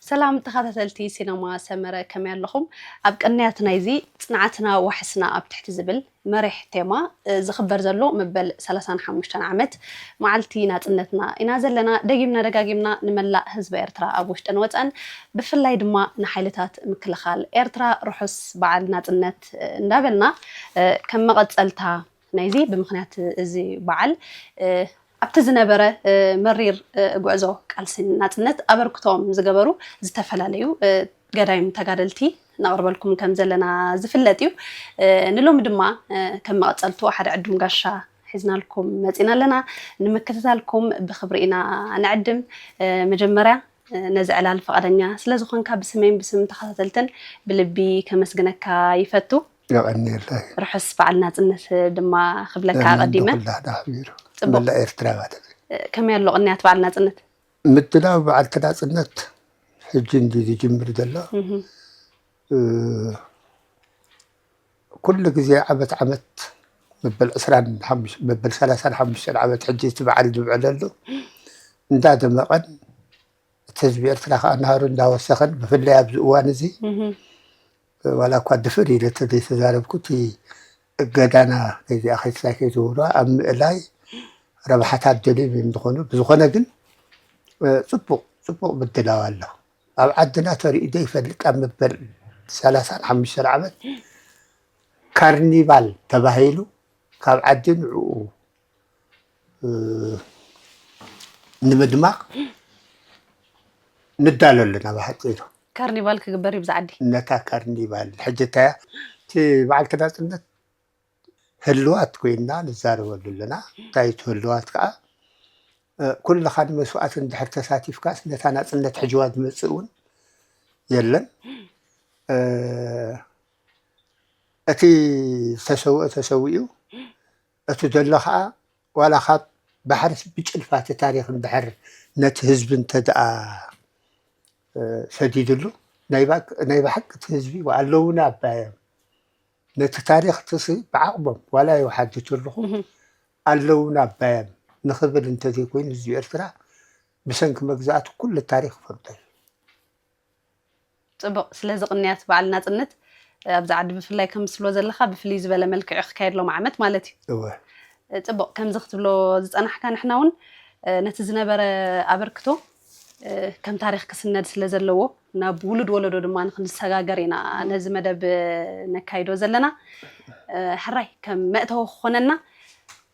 ሰላም ተኸታተልቲ ሲነማ ሰመረ፣ ከመይ ኣለኹም? ኣብ ቅንያት ናይዚ ጽንዓትና ዋሕስና ኣብ ትሕቲ ዝብል መሪሕ ቴማ፣ እ፣ ዝኽበር ዘሎ መበል ሰላሳን ሓሙሽተን ዓመት መዓልቲ ናጽነትና ኢና ዘለና። ደጊምና ደጋጊምና ንመላእ ህዝቢ ኤርትራ ኣብ ውሽጥን ወጻእን፣ ብፍላይ ድማ ንሓይልታት ምክልኻል ኤርትራ ርሑስ በዓል ናጽነት፣ እ፣ እንዳበልና፣ እ፣ ከም መቐጸልታ ናይዚ ብምኽንያት እዚ በዓል፣ እ፣ ኣብቲ ዝነበረ፣ እ፣ መሪር፣ እ፣ ጉዕዞ ቃልሲ ናጽነት ኣበርክቶኦም ዝገበሩ ዝተፈላለዩ፣ እ፣ ገዳይም ተጋደልቲ ነቕርበልኩም ከም ዘለና ዝፍለጥ እዩ። እ፣ ንሎሚ ድማ፣ እ፣ ከም መቐጸልቱ ሓደ ዕዱም ጋሻ ሒዝናልኩም መጺና ኣለና። ንምክትታልኩም ብኽብሪ ኢና ንዕድም። እ፣ መጀመርያ፣ እ፣ ነዚ ዕላል ፈቓደኛ ስለ ዝኾንካ ብስመይን ብስም ተኸታተልትን ብልቢ ከመስግነካ ይፈቱ። የቐንየለይ። ርሑስ በዓል ናጽነት ድማ ክብለካ ኣሜን። ቀዲመ። ንኹላህና ኣኽቢሩ። ጽቡቕ። መላእ ኤርትራ ማለት እዩ። ከመይ ኣሎ ቅንያት በዓል ናጽነት? ምድላው በዓልቲ ናጽነት ሕጂ እንዲ ዝጅምር ዘሎ። እህ። እ፣ ኩሉ ግዜ ዓመት ዓመት መበል ዕስራን ሓሙሽተ፣ መበል ሰላሳን ሓሙሽተን ዓመት ሕጂ እቲ በዓል ዝብዕለሉ እንዳደመቐን እቲ ህዝቢ ኤርትራ ከኣ ናህሩ እንዳወሰኸን፣ ብፍላይ ኣብዚ እዋን እዚ፣ እህ። ዋላ እኳ ድፍር ኢለ ተዘይተዛረብኩ፣ እቲ እገዳና ነዚኣ ከይትሳይ ከይዝውራ ኣብ ምእላይ ረብሓታት ደልዮም እዮም ዝኾኑ። ብዝኾነ ግን፣ እ፣ ጽቡቕ፣ ጽቡቕ ምድላው ኣሎ። ኣብ ዓድና ተርእዩ ዘይፈልጥ ኣብ መበል ሰላሳን ሓሙሽተን ዓመት ካርኒቫል ተባሂሉ ካብ ዓዲ ንዕኡ፣ እ፣ ንምድማቕ ንዳሎ ኣለና ብሓጺሩ። ካርኒቫል ክግበር እዩ ብዛ ዓዲ። ነታ ካርኒቫል ሕጂ እንታይ እያ? እቲ በዓልቲ ናጽነት ህልዋት ኮይንና ንዛረበሉ ኣለና። እንታይ እቲ ህልዋት ከኣ፣ እ፣ ኩልኻ ንመስዋእቲ እንድሕር ተሳቲፍካስ ነታ ናጽነት ሕጅዋ ዝመጽእ እውን የለን። እ፣ እቲ ዝተሰውአ ተሰዊኡ፣ እቲ ዘሎ ኸኣ ዋላ ካብ ባሕርስ ብጭልፋ እቲ ታሪኽ እንድሕር ነቲ ህዝቢ እንተ ደኣ፣ እ፣ ሰዲድሉ፣ ናይ ባ-፣ ናይ ብሓቂ እቲ ህዝቢ ኣለዉና ኣባዮም። ነቲ ታሪኽ ትሲ ብዓቕሞም ዋላ ይውሓድ ትርኹ እህ። ኣለዉና ኣባዮም ንኽብል እንተዘይኮይኑ ህዝቢ ኤርትራ ብሰንኪ መግዛእቲ ኩሉ ታሪኽ ይፈልጦ እዩ። ጽቡቕ። ስለዚ ቅንያት በዓል ናጽነት፣ እ፣ ኣብዚ ዓዲ ብፍላይ ከም ትብሎ ዘለኻ ብፍልይ ዝበለ መልክዑ ክካየድ ሎም ዓመት ማለት እዩ። እወ። እ፣ ጽቡቕ። ከምዚ ክትብሎ ዝጸናሕካ ንሕና እውን፣ እ፣ ነቲ ዝነበረ ኣበርክቶ፣ እ፣ ከም ታሪኽ ክስነድ ስለ ዘለዎ ናብ ውሉድ ወለዶ ድማ ንክንሰጋገር ኢና ነዚ መደብ፣ እ፣ ነካይዶ ዘለና። እ፣ ሕራይ ከም መእተዊ ክኾነና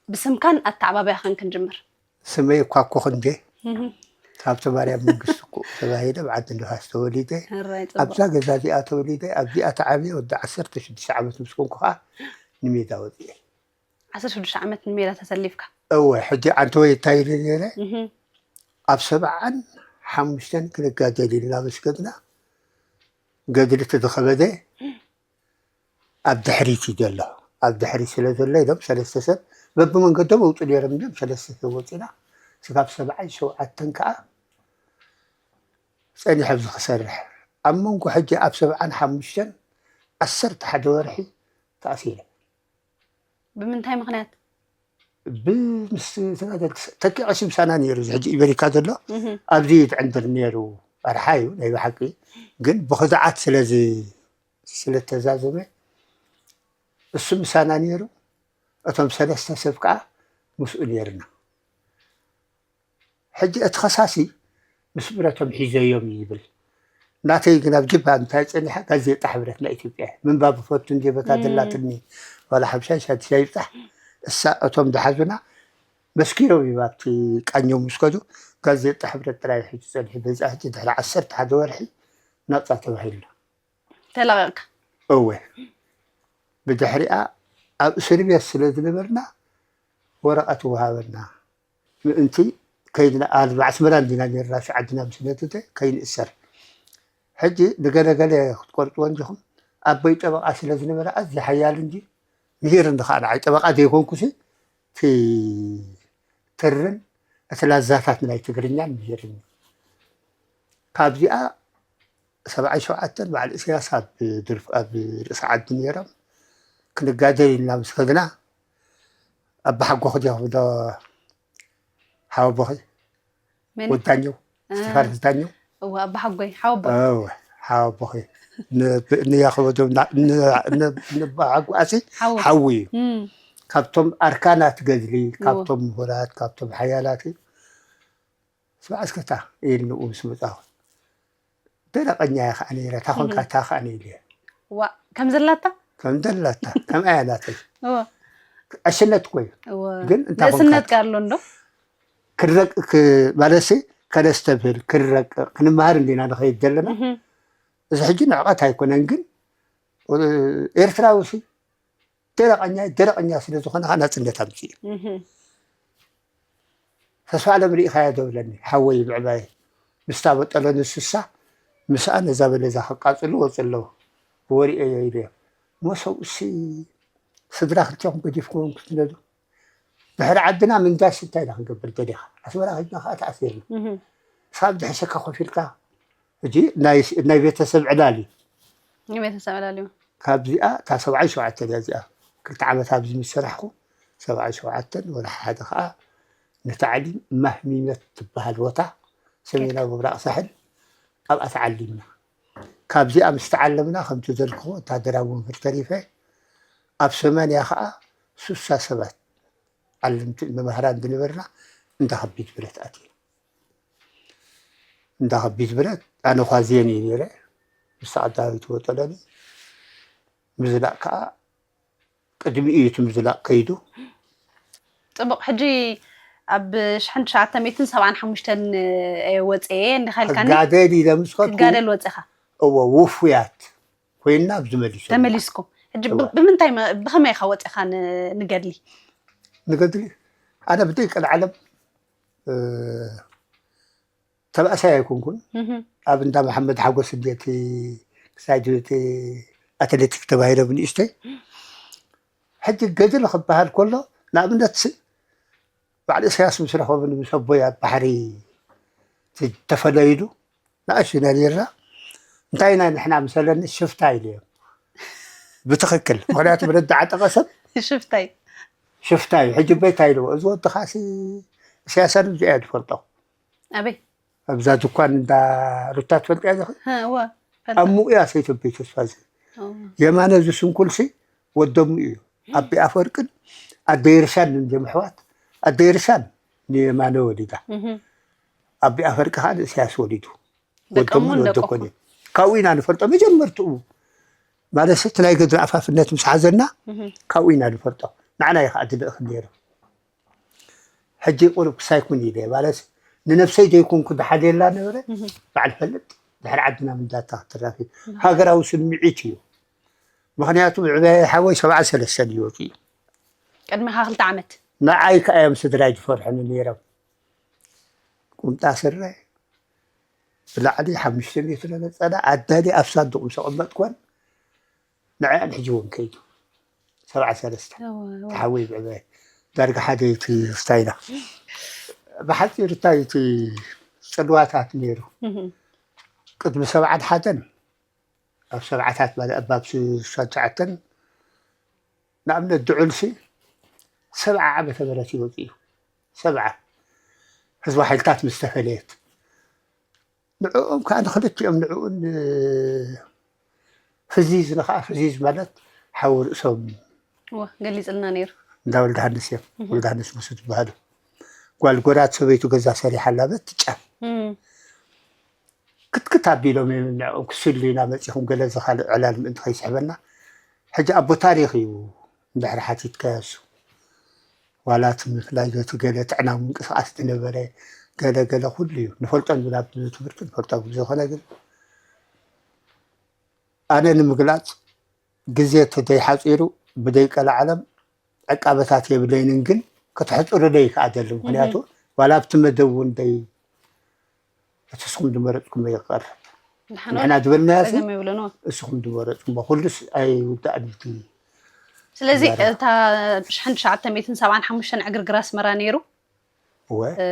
ብስምካን ኣተዓባብያኻን ክንጅምር። ስመይ እኳ ኮኽ እንዴ፣ እህ። ካብቲ ማርያም መንግስቱ እኮ ተባሂለ ኣብ ዓዲ ንፋስ ተወሊደ። ሕራይ ጽቡቕ። ኣብዛ ገዛ እዚኣ ተወሊደ፣ ኣብዚኣ ተዓብየ፣ ወዲ ዓሰርተ ሽዱሽተ ዓመት ምስ ኮንኩ ኸኣ ንሜዳ ወጺኤ። ዓሰርተ ሽዱሽተ ዓመት ንሜዳ ተሰሊፍካ? እወ፣ ሕጂ ዓንተወይ እንታይ ኢለ ነይረ? እህ። ኣብ ሰብዓን ሓሙሽተን ክንጋደል ኢልና ምስ ከድና፣ ገድሊ እቲ ዝኸበደ ኣብ ድሕሪት እዩ ዘሎ። ኣብ ድሕሪት ስለ ዘሎ ኢሎም ሰለስተ ሰብ በብመንገዶም ኣውጹ ነይሮም እዮም። ሰለስተ ሰብ ወጺና፣ ስጋብ ሰብዓን ሸውዓተን ከኣ ጸኒሐ ኣብዚ ክሰርሕ። ኣብ መንጎ ሕጂ ኣብ ሰብዓን ሓሙሽተን ዓሰርተ ሓደ ወርሒ ተኣሲረ። ብምንታይ ምኽንያት? ብምስ-፣ ተጋደልቲ ስ-፣ ተኪ ቀሺ ምሳና ነይሩ፣ እዚ ሕጂ ኢበሪካ ዘሎ፣ እህ። ኣብዚ እዩ ዝዕንድር ነይሩ። ኣርሓ እዩ ናይ ብሓቂ፣ ግን ብኽድዓት ስለዚ-፣ ስለተዛዘመ፣ እሱ ምሳና ነይሩ። እቶም ሰለስተ ሰብ ከኣ ምስኡ ነይርና። ሕጂ እቲ ኸሳሲ ምስ ብረቶም ሒዘዮም እዩ ይብል። ናተይ ግን ኣብ ጅባ እንታይ ጸኒሓ፣ ጋዜጣ ሕብረት ናይ ኢትዮጵያ ምንባብ እፈቱ እንዴ፣ በታ እም። ደላትኒ፣ ዋላ ሓምሻይ ሳድሻይ ይብጻሕ፣ እሳ እቶም ዝሓዙና መስኪሮም እዮም ኣብቲ ቃኘው ምስ ከዱ፣ ጋዜጣ ሕብረት ጥራይ ሒዙ ጸኒሑ። በዛ ሕጂ ድሕሪ ዓሰርተ ሓደ ወርሒ ናጻ ተባሂልና። ተለቐቕካ? እወ። ብድሕሪኣ ኣብ እስሪ ቤት ስለ ዝነበርና ወረቐት ወሃበና። ምእንቲ ከይድና፣ ኣብ ዓስመራ እንዲና ነርና፣ ሽዓ ዓድና ምስ ነደደ ከይንእሰር። ሕጂ ንገለገለ ክትቆርጽዎ እንዲኹም፣ ኣቦይ ጠበቓ ስለ ዝነበረ ኣዝዩ ሓያል እንጂ ምሂርኒ ኸኣ ንዓይ። ጠበቓ ዘይኮንኩሲ፣ እቲ ትርን እቲ ላዛታት ናይ ትግርኛን ነይርኒ። ካብዚኣ ሰብዓን ሸውዓተን በዓል እስያስ ኣብ ድርፍ ኣብ ርእሲ ዓዲ ነይሮም። ክንጋደል ኢልና ምስ ከድና ኣባሓጎኺ ዲኹም ዶ ሓወቦኺ? መን? ወዳኘው፣ እስቲፋኖስ ዳኘው። እወ፣ ኣባሓጎይ ሓወቦ። እወ፣ ሓወቦኺ። ንያኸበዶም ንባሓጎ ኣሲ ሓዊ። ሓዊ እዩ። እም፣ ካብቶም ኣርካናት ገድሊ፣ ካብቶም ምሁራት፣ ካብቶም ሓያላት እዩ። ስማዕ እስከታ ኢል ንኡ ምስ መጻኹ። ደረቐኛ እያ ከዓ ነይራ፣ ታኾንካ እታ ከዓ ነይለ። ዋ፣ ከም ዘላታ? ከም ደላታ፣ ከም ኣያ ናተይ። እወ፣ ዕሽነት እኮ እዩ። እወ። ግን እንታይ ንእስነት ኮንካ? ጋር ኣሎ እንዶ? ክረቅ ማለሲ ከነስተብህል ክረቅ ክንመሃር እንዲና ንኸይድ ዘለና። እህ፣ እዚ ሕጂ ንዕቐት ኣይኮነን፣ ግን ኤርትራዊ ሲ ደረቐኛ ደረቐኛ ስለ ዝኾነ ከዓ ናፅነት ኣምፅኡ። እህ፣ ተስፋ ኣለም ርኢኻዮ ዶ ብለኒ ሓወይ ብዕባይ ምስታ በጠለኒ ስሳ ምስኣ ነዛ በለዛ ከቃፅሉ ወፁ ኣለዉ ወሪኤዮ ኢለዮ። መሰብኡሲ ስድራ ክልቴኹም ገዲፍኩም ክትነዱ ድሕሪ ዓድና ምንዳስ እንታይ ኢና ክንገብር ደሊኻ ኣስመራ ከድና ከዓ ተኣሲርና እህ። ሳብ ዝሕሸካ ኮፍ ኢልካ ሕጂ ናይ ቤተሰብ ዕላል እዩ። ንቤተሰብ ዕላል እዩ። ካብዚኣ እታ ሰብዓን ሸውዓተን እያ እዚኣ ክልተ ዓመት ኣብዚ ምስ ሰራሕኩ ሰብዓን ሸውዓተን ወርሒ ሓደ ከዓ ንታዕሊም ማህሚነት ትበሃል ቦታ ሰሜናዊ ምብራቕ ሳሕል ኣብኣ ተዓሊምና። ካብዚኣ ምስ ተዓለምና ከምቲ ዘልክኹ ወታደራዊ መምህር ተሪፈ ኣብ ሰማንያ ከዓ ሱሳ ሰባት ዓለምቲ መምህራን ዝነበርና እንዳ ከቢድ ብረት ኣትዩ። እንዳ ከቢድ ብረት ኣነ ኳዝየን እዩ ነይረ ምስ ዓዳዊት ወጠለኒ ምዝላእ ከዓ ቅድሚ እዩ እቲ ምዝላእ ከይዱ ፅቡቕ። ሕጂ ኣብ ሽሕን ትሽዓተ ሚእትን ሰብዓን ሓሙሽተን ወፅኤ እንዲኻ ኢልካኒ ክጋደል ኢለ ምስ ከድኩ ክጋደል ወፅኻ እዎ ውፉያት ኮይንና ኣብዚ መሊሶ ተመሊስኩም። ሕጂ ብ- እወ። ብምንታይ መ- ብኸመይ ኢኻ ወፂኻ ን- ንገድሊ? ንገድሊ ኣነ ብደይ ቀልዓለም ተባእሳይ ኣይኮንኩን። እህ፣ ኣብ እንዳ መሓመድ ሓጎስ እንዴት ክሳይድ ኣትሌቲክ ተባሂለ ብንእሽተይ ሕጂ ገድሊ ክበሃል ከሎ ንኣብነት ሲ በዓል እሳያስ ምስ ረኸብኒ ምስ ኣቦይ ኣብ ባሕሪ ተፈለይሉ ንኣሽቱ ኢና ነርና እንታይ ኢና ንሕና ምሰለኒ ሽፍታ ኢለዮም ብትኽክል ምክንያቱ ብረዳዓጠቐ ሰብ ሽፍታይ ሽፍታ እዩ ሕጂ በይታ ኢልዎ እዚ ወድኻ ሲ እሳያስ ኣሉ እዚኣ ዝፈልጦ ኣበይ ኣብዛ ድኳን እንዳ ሩታ ትፈልጥያ ዲኺ? ሀ፣ እወ፣ ፈልጠ። ኣሙኡ እያ ሰይተበይ ተስፋ ዝህብ ኦ፣ የማነ እዚ ስንኩልሲ ወደሙ እዩ ኣቢ ኣፈወርቅን ኣደይ ርሻን እዮም ኣሕዋት ኣደይ ርሻን ንየማነ ወሊዳ እህ፣ ኣቢ ኣፈወርቂ ከዓ ንእስያስ ወሊዱ ደቀሙ ወደሙ እንደቆ። ወደኮን እዮም ካብኡ ኢና ንፈልጦ መጀመርትኡ ማለት እቲ ናይ ገድሪ ኣፋፍነት ምስ ሓዘና እህ፣ ካብኡ ኢና ንፈልጦ ንዓና እዩ ከዓ ድልእኽ ነይሩ ሕጂ ቁሩብ ክሳይ ኩን ኢለ ማለት ንነብሰይ ዘይኮንኩ ዝሓልየላ ነበረ እህ፣ በዓል ፈልጥ ድሕሪ ዓድና ምንዳታ ክትራፊ ሃገራዊ ስምዒት እዩ ምክንያቱ ብዕበየ ሓወይ ሰብዓ ሰለስተን ይወፁ እዩ ቅድሚኻ ክልተ ዓመት ንዓይ ከዓ እዮም ስድራይ ዝፈርሑኒ ነይሮም ቁምጣ ስረ ብላዕሊ ሓሙሽተ ሜትሮ ነፀላ ኣዳሊ ኣብ ሳንዱቕ ምስ ኣቐመጥኩወን ንዕኣን ሕጂ እውን ከይዱ ሰብዓ ሰለስተ እወ፣ እወ። ተሓወይ ብዕበ ዳርጋ ሓደ እቲ ስታይና ብሓፂር እንታይ እቲ ፅልዋታት ነይሩ እህ፣ ቅድሚ ሰብዓን ሓደን ኣብ ሰብዓታት ማለት ኣባብ ስሳን ትሽዓተን ንኣብነት ድዑልሲ ሰብዓ ዓመተ ምህረት ይወፅኡ እዩ ሰብዓ ህዝቢ ሓይልታት ምስ ተፈለየት ንዕኦም ከዓ ንክልቲኦም ንዕኡን ፍዚዝ ንከዓ ፍዚዝ ማለት ሓዊ ርእሶም እወ፣ ገሊፅልና ነይሩ። እንዳ ወልደሃንስ እዮም ወልደሃንስ ሙሱ ዝበሃሉ ጓል ጎራት ሰበይቱ ገዛ ሰሪሓላ በት ትጫፍ ክትክት ኣቢሎም እዮም ንዕኦም ክስሉ ኢና መፂኹም ገለ ዝካልእ ዕላል ምእንቲ ከይስሕበና ሕጂ ኣቦ ታሪክ እዩ እንድሕር ሓቲትካዮ እሱ ዋላ እቲ ምፍላይ እቲ ገለ ጥዕናዊ ምንቅስቃስ ዝነበረ ገለ ገለ ኩሉ እዩ ንፈልጦ ናብ ትምህርቲ ንፈልጦ ብዝኾነ ግን ኣነ ንምግላፅ ግዜ ተደይሓፂሩ ብደይ ቀልዓለም ዕቃበታት የብለይንን ግን ከተሕፅሩለይ ከዓ ደሊ ምክንያቱ ዋላ ኣብቲ መደብ እውን ደይ እቲ ስኹም ዝመረፅኩም ይቀር ንሕና ዝበልናያ ፀገም የብለኖ እስኹም ዝመረፅኩም ኩሉስ ኣይውዳእን እቲ ስለዚ እታ ሽሕን ትሽዓተ ሚእትን ሰብዓን ሓሙሽተን ዕግርግር ኣስመራ ነይሩ እወ። እ፣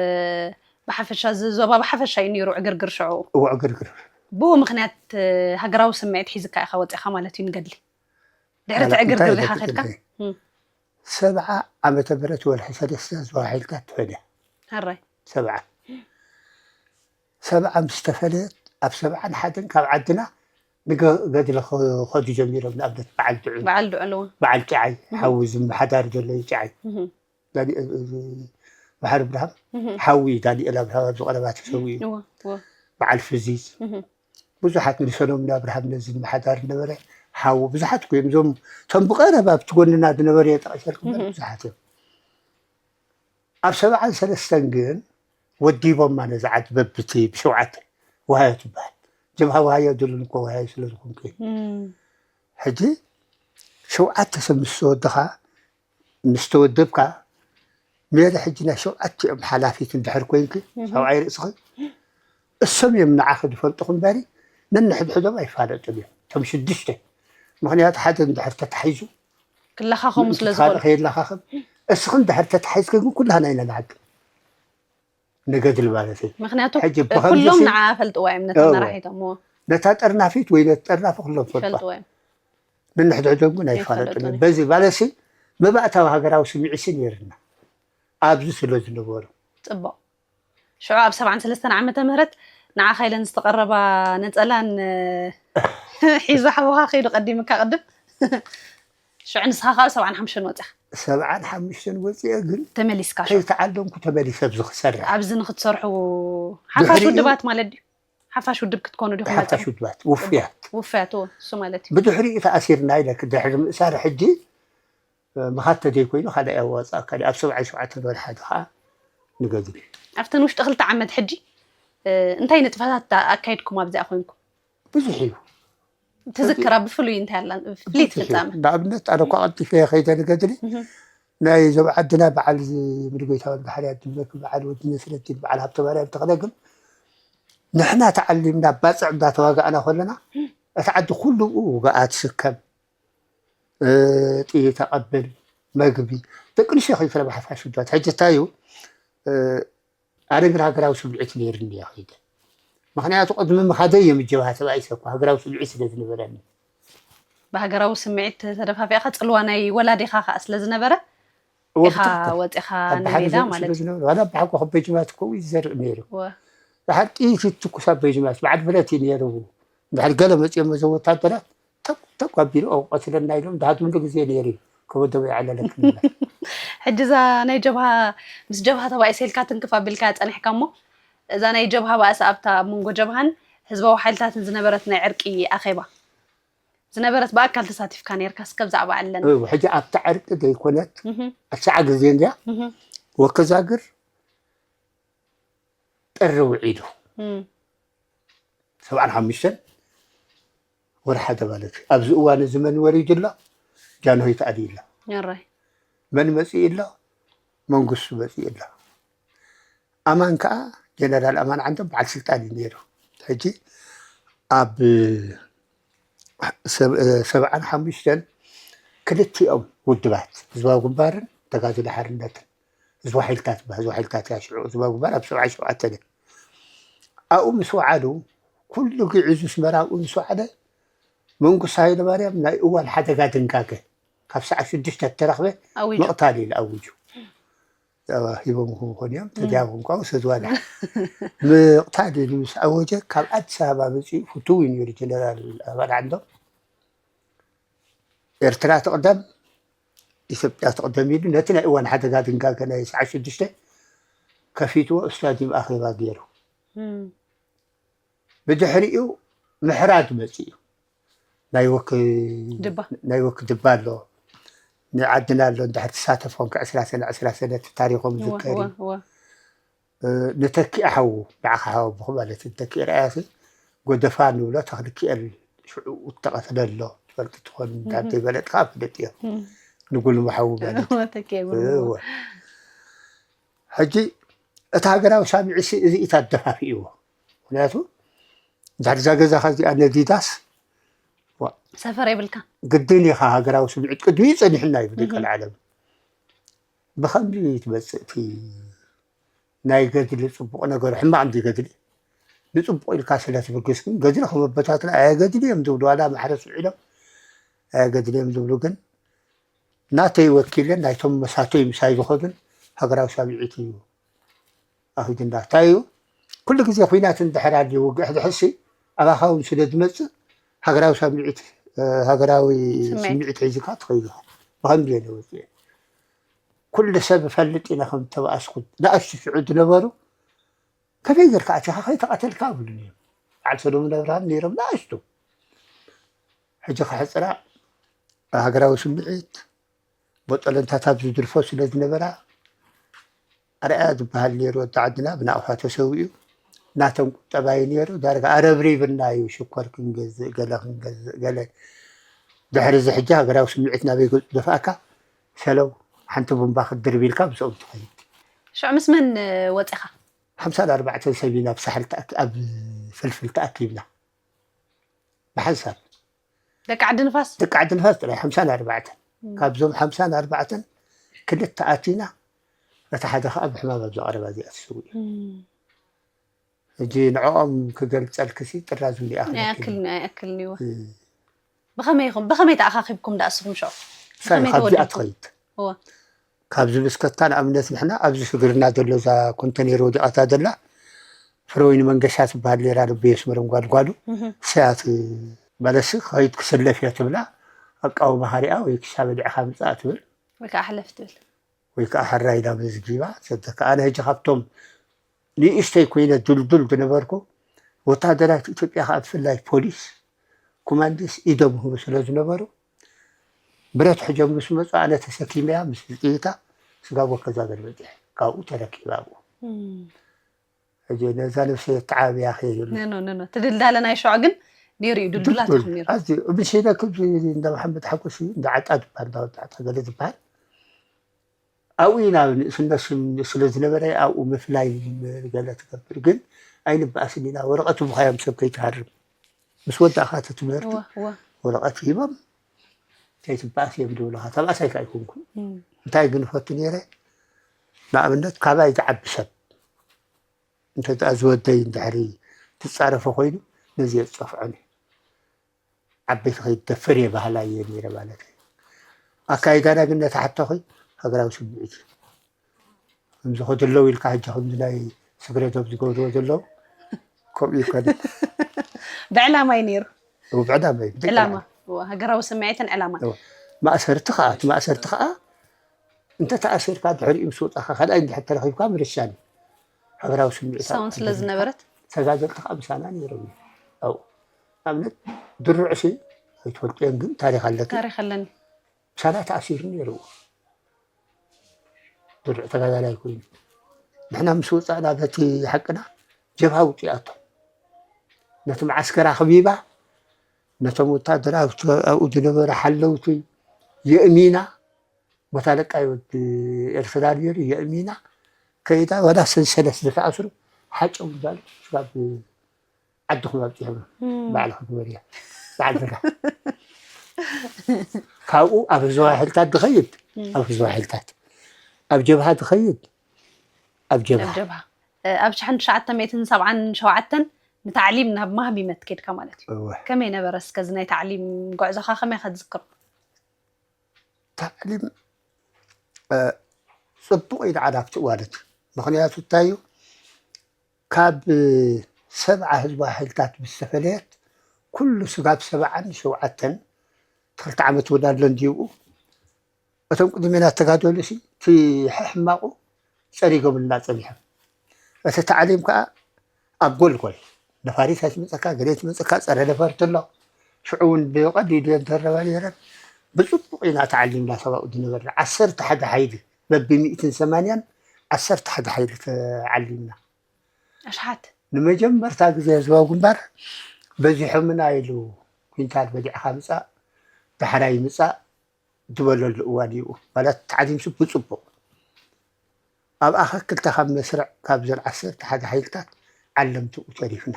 ብሓፈሻ እዚ ዞባ ብሓፈሻ እዩ ነይሩ ዕግርግር ሽዑ። እወ፣ ዕግርግር። ብኡ ምኽንያት፣ እ፣ ሃገራዊ ስምዒት ሒዝካ ኢኻ ወፂኻ ማለት እዩ ንገድሊ? ድሕሪ እቲ ዕግርግር ዲኻ ከድካ? ሰብዓ ዓመተ ምህረት ወርሒ ሰለስተ ዝተባሂልካ ትፈልያ። ሕራይ። ሰብዓ ሰብዓ ምስ ተፈለየት፣ ኣብ ሰብዓን ሓደን ካብ ዓድና ንገድሊ ከዱ ጀሚሮም። ንኣብነት በዓል ድዑ፣ በዓል ድዑ ኣለዎ። በዓል ጭዓይ፣ ሓዊ ዝመሓዳር ዘሎ እዩ ጭዓይ። ባሕር ብርሃም ሓዊ ዳንኤል ኣብርሃም ኣብዚ ቀረባ ተሰዊኡ። በዓል ፍዚዝ፣ ብዙሓት ንሰሎምን ኣብርሃም ነዚ ዝመሓዳር ነበረ። ሓዊ ብዙሓት ኮይም እዞም ቶም ብቐረባ ኣብቲ ጎንና ዝነበሩ የጠቐሰልኩም ብዙሓት እዮም። ኣብ ሰብዓን ሰለስተን ግን ወዲቦማ ነዚ ዓዲ በብቲ ብሸውዓተ። ወሃዮ ትበሃል። ጀብሃ ወሃዮ ድሉን እኮ ወሃዮ ስለ ዝኾንኩ እዩ። ሕጂ ሸውዓተ ሰብ ምስ ተወድኻ፣ ምስ ተወደብካ፣ ሜሪ ሕጂ ናይ ሸውዓቲኦም ሓላፊት እንድሕር ኮይንኪ፣ ሰብኣይ ርእስኺ፣ እሶም እዮም ንዓኺ ዝፈልጡኺ እምበሪ ነንሕድሕዶም ኣይፋለጡን እዮም። እቶም ሽዱሽተ። ምኽንያቱ ሓደ እንድሕር ተታሒዙ፣ ክለኻኸሙ ስለ ዝኽእሉ። ከይለኻኸም። እስኺ እንድሕር ተታሒዝኪ ግን ኩላህና ኢና ንዓግብ። ንገድሊ ማለት እዩ። ምኽንያቱ ሕጂ ብኸምዚ ኩሎም ሲ- ንዓ ፈልጥዋ እዮም ነቲ እወ። መራሒቶም። እወ። ነታ ጠርናፊት ወይ ነቲ ጠርናፊ ኩሎም ፈልጥዋ። ይፈልጥዋ እዮም። ነንሕድሕዶም ግን ኣይፋለጡን። ኣይፋለጡን። በዚ ማለትሲ መባእታዊ ሃገራዊ ስምዒትሲ ነይርና ኣብዚ ስለ ዝነበሩ። ጽቡቕ። ሽዑ ኣብ ሰብዓን ሰለስተን ዓመተ ምህረት ንዓኻ ኢለን ዝተቐረባ ነጸላን ሒዙ ሓውኻ ከይዱ ቀዲምካ ቅድም። ሽዑ ንስኻ ካብ ሰብዓን ሓሙሽተን ወጺኻ። ሰብዓን ሓሙሽተን ወፂአ ግን ተመሊስካ ሽዑ። ከይተዓለምኩ ተመሊሰ ኣብዚ ክሰርሕ። ኣብዚ ንክትሰርሑ ሓፋሽ ድሕሪኡ ውድባት ማለት ድዩ? ሓፋሽ ውድብ ክትኮኑ ዲኹም ሓፋሽ መጺኹም? ውድባት ውፍያት። ውፍያት፣ እወ፣ እሱ ማለት እዩ። ብድሕሪኡ ተኣሲርና ኢለ ድሕሪ ምእሳር ሕጂ ምኻድ ተደይኮይኑ ካልእ ኣዋፃእ ካልእ ኣብ ሰብዓን ሸውዓተን ወርሓ ከዓ ንገድሊ። ኣብተን ውሽጢ ክልተ ዓመት ሕጂ፣ እ፣ እንታይ ንጥፈታት ኣካይድኩም ኣብዚኣ ኮይንኩም? ብዙሕ እዩ። ትዝክራ ብፍሉይ እንታይ ኣላ? ፍልይቲ ፍጻመ። ንኣብነት ኣነ እኳ ቀልጢፈ ከይደ ንገድሊ ናይ ዞም ዓድና በዓል ምድጎይታ ወልደ ሓርያት ድብለክ በዓል ወዲ ነስረዲን በዓል ሃብተ ማርያም ተኽለ ግን ንሕና ተዓሊምና ባፅዕ እንዳተዋጋእና ከለና እቲ ዓዲ ኩሉ ብኡ ውግኣት ስከም እ፣ ጥይት ኣቐብል መግቢ ደቂ ኣንስትዮ ከይፈለ ብሓፋሽ ውዳት ሕጂ እንታይ እዩ እ፣ ኣነ ግን ሃገራዊ ስምዒት ነይርኒ እየ ከይደ ምክንያቱ ቅድሚ ምኻደይ እዮም ጀብሃ ተባኢሰ እኮ ሃገራዊ ስምዒት ስለ ዝነበረኒ ብሃገራዊ ስምዒት ተደፋፊእካ ጽልዋ ናይ ወላዲኻ ከዓ ስለ ዝነበረ ኢኻ ወጺኻ ንሜዳ ማለት እዩ። ዋላ ብሓቆ ከበጅማት እኮ ይዘርእ ነይሩ ወ- ድሓር ጥይት ይትኩስ ኣብ በጅማት በዓል ብረት እዩ ነይሩ ድሓር ገለ መፅኦም እዞም ወታደራት ተኩ ተኩ ኣቢሉ ቀትለና ኢሎም ድሓር ምሉ ግዜ ነይሩ እዩ ከበደቡ ይዓለለክን ሕጂ እዛ ናይ ጀብሃ ምስ ጀብሃ ተባኢሰ ኢልካ ትንክፍ ኣቢልካ ፀኒሕካ እሞ እዛ ናይ ጀብሃ ባእሲ ኣብታ ኣብ መንጎ ጀብሃን ህዝባዊ ሓይልታትን ዝነበረት ናይ ዕርቂ ኣኼባ ዝነበረት ብኣካል ተሳቲፍካ ነርካ እስከ ብዛዕባ ኣለና ሕጂ ኣብታ ዕርቂ ዘይኮነት ኣትሽዓ ግዜ እንድያ ወከዛግር ጥሪ ውዒሉ ሰብዓን ሓሙሽተን ወርሓ ተባለት ኣብዚ እዋን እዚ መን ወሪዱ ኣሎ ጃንሆይ ተኣልዩ ኣሎ ራይ መን መፅኡ ኣሎ መንግስቱ መፅኡ ኣሎ ኣማን ከዓ ጀነራል ኣማን ዓንዶም በዓል ስልጣን እዩ ነይሩ ሕጂ ኣብ ሰብዓን ሓሙሽተን ክልቲኦም ውድባት ህዝባዊ ግንባርን ተጋድሎ ሓርነትን ህዝባዊ ሓይልታት ህዝባዊ ሓይልታት እያ ሽዑ ህዝባዊ ግንባር ኣብ ሰብዓን ሸውዓተን ኣብኡ ምስ ወዓሉ ኩሉ ግዕዙ ኣስመራ ኣብኡ ምስ ወዓለ መንግስቱ ሃይለማርያም ናይ እዋን ሓደጋ ድንጋገ ካብ ሰዓት ሽዱሽተ ተረኽበ ምቕታል ኢሉ ኣውጁ ሂቦም ክኾን እዮም ተጃቦም ከዓ ውሰድዋ ድሓ ምቕታል ኢሉ ምስ ኣወጀ ካብ ኣዲስ ኣበባ መፂኡ ፍትው እዩ ነይሩ ጀነራል ኣባል ዓንዶም ኤርትራ ትቕደም ኢትዮጵያ ትቕደም ኢሉ ነቲ ናይ እዋን ሓደጋ ድንጋገ ናይ ሰዓት ሽዱሽተ ከፊትዎ ስታዲየም ኣኼባ ገይሩ ብድሕሪኡ ምሕራድ መፂኡ ናይ ወክ ድባ። ናይ ወክ ድባ ኣሎ ናይ ዓድና ኣሎ እንድሕር ትሳተፍ ኮንካ ዕስራ ሰነ ዕስራ ሰነ እቲ ታሪኾም ዝከር እዩ ንተኪእ ሓዉ ንዓኻ ሓወብኹ ማለት እዩ ንተኪእ ረኣያሲ ጎደፋ ንብሎ ተኽልኪኤል ሽዑ እተቐትለ ኣሎ ትፈልጥ ትኾን እንዳ ዘይበለጥካ ፍልጥ እዮም ንጉልሙ ሓዉ ማለት እዩ ተኪኤ ጉልሙ እወ። ሕጂ እቲ ሃገራዊ ሳሚዒ ሲ እዚ ኢታ ኣደፋፊእዎ ምክንያቱ እንድሕር እዛ ገዛኻ እዚኣ ነዲዳስ ሰፈር የብልካ ግድን ኢኻ ሃገራዊ ስምዒት ቅድሚኡ ፀኒሕና ይብል ቀልዓለም ብኸምዚ ትመፅእ እቲ ናይ ገድሊ ጽቡቕ ነገሩ ሕማቕ እንዲ ገድሊ ንጽቡቕ ኢልካ ስለ ትብግስ ግን ገድሊ ከመበታትና ኣየ ገድሊ እዮም ዝብሉ ዋላ ማሕረስ ውዒሎም ኣየ ገድሊ እዮም ዝብሉ ግን ናተይ ወኪለን ናይቶም መሳተይ ምሳይ ዝኾኑን ሃገራዊ ሳብዒት እዩ ኣኺድና እንታይ እዩ ኩሉ ግዜ ኩናት እንድሕር ኣልዩ ውግእ ሕድሕሲ ኣባኻ እውን ስለ ዝመፅእ ሃገራዊ ሳብዒት ሃገራዊ ስምዒት ሒዝካ ትኸይድ ኢኻ ብኸምዚ እየ ወፅየ ኩሉ ሰብ እፈልጥ ኢና ከም ተባእስኩ ንኣሽቱ ሽዑ ዝነበሩ ከመይ ጌርካ ኣቲኻ ከይተቐተልካ ኣብሉኒ እዮም በዓል ሰሎሙን ኣብርሃም ነይሮም ንኣሽቱ ሕጂ ከሕፅራ ሃገራዊ ስምዒት ቦጠለንታት ኣብ ዝድርፎ ስለ ዝነበራ ኣርኣያ ዝበሃል ነይሩ ወዲ ዓድና ብናቕፋ ተሰዊኡ ናቶም ቁጠባ እዩ ነይሩ ዳርጋ ኣረብሪብና እዩ ሽኮር ክንገዝእ ገለ ክንገዝእ ገለ ድሕሪ እዚ ሕጂ ሃገራዊ ስምዒት ናበይ ገፁ ደፍኣካ ሰለው ሓንቲ ቡምባ ክትድርብ ኢልካ ምስኦም ትኸይድ ሽዑ ምስ መን ወፂኻ ሓምሳን ኣርባዕተን ሰብ ኢና ኣብ ሳሕል ኣብ ፍልፍል ተኣኪብና ብሓንሳብ ደቂ ዓዲ ንፋስ ደቂ ዓዲ ንፋስ ጥራይ ሓምሳን ኣርባዕተን ካብዞም ሓምሳን ኣርባዕተን ክልተ ኣቲና እቲ ሓደ ከዓ ብሕማም ኣብዛ ቀረባ እዚኣ ተሰዊኡ ሕጂ ንዕኦም ክገልፀልክሲ ጥራዝ እንዲኣ ኣይኣክልን ኣይኣክልን ይወ ብኸመይ ኢኹም ብኸመይ ተኣኻኺብኩም ዳኣ እስኹም ሽዑ ሳይ ብኸመይ ካብዚኣ ተወዲብኩም ትኸይድ እወ ካብዚ ብስከታ ንኣብነት ንሕና ኣብዚ ስግርና ዘሎ እዛ ኮንተኔር ወዲቓታ ዘላ ፍረወይኒ መንገሻ ትበሃል ነይራ ልቢ የስመረን ጓል ጓሉ እሰያት በለሲ ክኸይድ ክስለፍ እየ ትብላ ኣቃውማ ሃሪኣ ወይ ክሻ በሊዕኻ ምፃእ ትብል ወይ ከዓ ሕለፍ ትብል ወይ ከዓ ሕራይ ናብ ዝጊባ ሰደካ ኣነ ሕጂ ካብቶም ንእሽተይ ኮይነ ዱልዱል ዝነበርኩ ወታደራት ኢትዮጵያ ከዓ ብፍላይ ፖሊስ ኮማንዲስ ኢዶም ይህቡ ስለ ዝነበሩ ብረት ሕጆም ምስ መፁ ኣነ ተሰኪመያ ምስ ጥይታ ስጋብ ወከዛ ገልበጢሐ ካብኡ ተረኪበ ኣብኡ ሕጂ ነዛ ነብሰ የተዓብያ ከይሉ ነኖ ነኖ ትድልዳለ ናይ ሸዋ ግን ነይሩ እዩ ድልዱላት ኢኹም ነይሩ ኣዝዩ ምሽለ ክብ እንዳ መሓመድ ሓጎስ እዩ እንዳ ዓጣ ድባ እንዳ ወጣዕታ ገለ ዝበሃል ኣብኡ ኢና ንእስነት ስለ ዝነበረ ኣብኡ ምፍላይ ንጅምር ገለ ትገብር ግን ኣይንበኣስን ኢና ወረቐት ምዃዮም ሰብ ከይትሃርም ምስ ወዳእኻ እቲ ትምህርቲ ወረቐት ሂቦም ከይትበኣስ እዮም ዝብሉኻ ተባእሳይ ከ ኣይኮንኩን እንታይ ግን ፈቱ ነይረ ንኣብነት ካባይ ዝዓቢ ሰብ እንተ ዝወደይ እንድሕሪ ትፃረፎ ኮይኑ ነዚ የፀፍዖን እዩ ዓበይቲ ከይትደፍር እየ ባህላ እየ ነይረ ማለት እዩ ኣካይዳና ግን ነቲ ሓቶኺ ሃገራዊ ስምዒት እዩ ከምዚ ከደለው ኢልካ ሕጂ ከምዚ ናይ ስግረዶም ዝገብርዎ ዘለዉ ከምኡ ይኮነ ብዕላማ እዩ ነይሩ ብዕላማ እዩ ብደቂ ዕላማ እዎ፣ ሃገራዊ ስምዒትን ዕላማን እዎ። ማእሰርቲ ከዓ እቲ ማእሰርቲ ከዓ እንተ ተኣሲርካ ድሕሪኡ ምስ ወፃእካ ካልኣይ እንድሕር ተረኪብካ ምርሻን እዩ ሃገራዊ ስምዒት ንሳውን ስለ ዝነበረት ተጋደልቲ ከዓ ምሳና ነይሮም እዮም ኣብኡ ኣብነት ድሩዕሲ ኣይትፈልጥዮን ግን ታሪክ ኣለኪ ታሪክ ኣለኒ ምሳና ተኣሲሩ ነይሩ ድርዕ ተጋዳላይ ኮይኑ ንሕና ምስ ወፃእና በቲ ሓቅና ጀብሃ ውፅኣቶ ነቲ መዓስከራ ክቢባ ነቶም ወታደር ኣብኡ ዝነበረ ሓለውቲ የእሚና ቦታ ለቃይ ወዲ ኤርትራ ነይሩ የእሚና ከይዳ ዋላ ሰንሰለት ዝተኣስሩ ሓጨው እንዳሉ ስጋብ ዓድኹም ኣብፂሖም በዓል ክትበልያ በዓል ዘጋ ካብኡ ኣብ ህዝባዊ ሓይልታት ዝኸይድ ኣብ ህዝባዊ ሓይልታት ኣብ ጀብሃ ዝኸይድ ኣብ ጀብሃ ጀብሃ ኣብ ሽሕን ትሽዓተ ሚእትን ሰብዓን ሸውዓተን ንታዕሊም ናብ ማህቢመት ኬድካ ማለት እዩ እወ። ከመይ ነበረ እስከ እዚ ናይ ታዕሊም ጉዕዞኻ ከመይ ከትዝክሮ ታዕሊም እ፣ ፅቡቕ እዩ ንዓና ኣብቲ እዋን እቲ ምኽንያቱ እንታይ እዩ ካብ ሰብዓ ህዝባዊ ሓይልታት ምስ ተፈለየት ኩሉ ስጋብ ሰብዓን ሸውዓተን ክልተ ዓመት እውን ኣሎ እንዲብኡ እቶም ቅድሜና ተጋደሉ ሲ እቲ ሕሕማቑ ፀሪጎምልና ፀኒሖም እቲ ታዕሊም ከዓ ኣብ ጎልጎል ነፋሪት ኣይትመፀካ ገለ ትመፀካ ፀረ ነፈርቲ ኣሎ ሽዑ እውን ብቐሊሉ እየን ተረባ ነይረን ብፅቡቕ ኢና ተዓሊምና ሰባኡ ዝነበርና ዓሰርተ ሓደ ሓይሊ በቢ ሚእትን ሰማንያን ዓሰርተ ሓደ ሓይሊ ተዓሊምና ኣሽሓት ንመጀመርታ ግዜ ህዝባዊ ግንባር በዚሖምና ኢሉ ኩንታል በሊዕኻ ምፃእ ዳሕራይ ምፃእ ዝበለሉ እዋን እዩ ማለት ተዓዚምሲ ብፅቡቕ ኣብኣ ክልተ ካብ መስርዕ ካብዘን ዓሰርተ ሓደ ሓይልታት ዓለምቲ ተሪፍና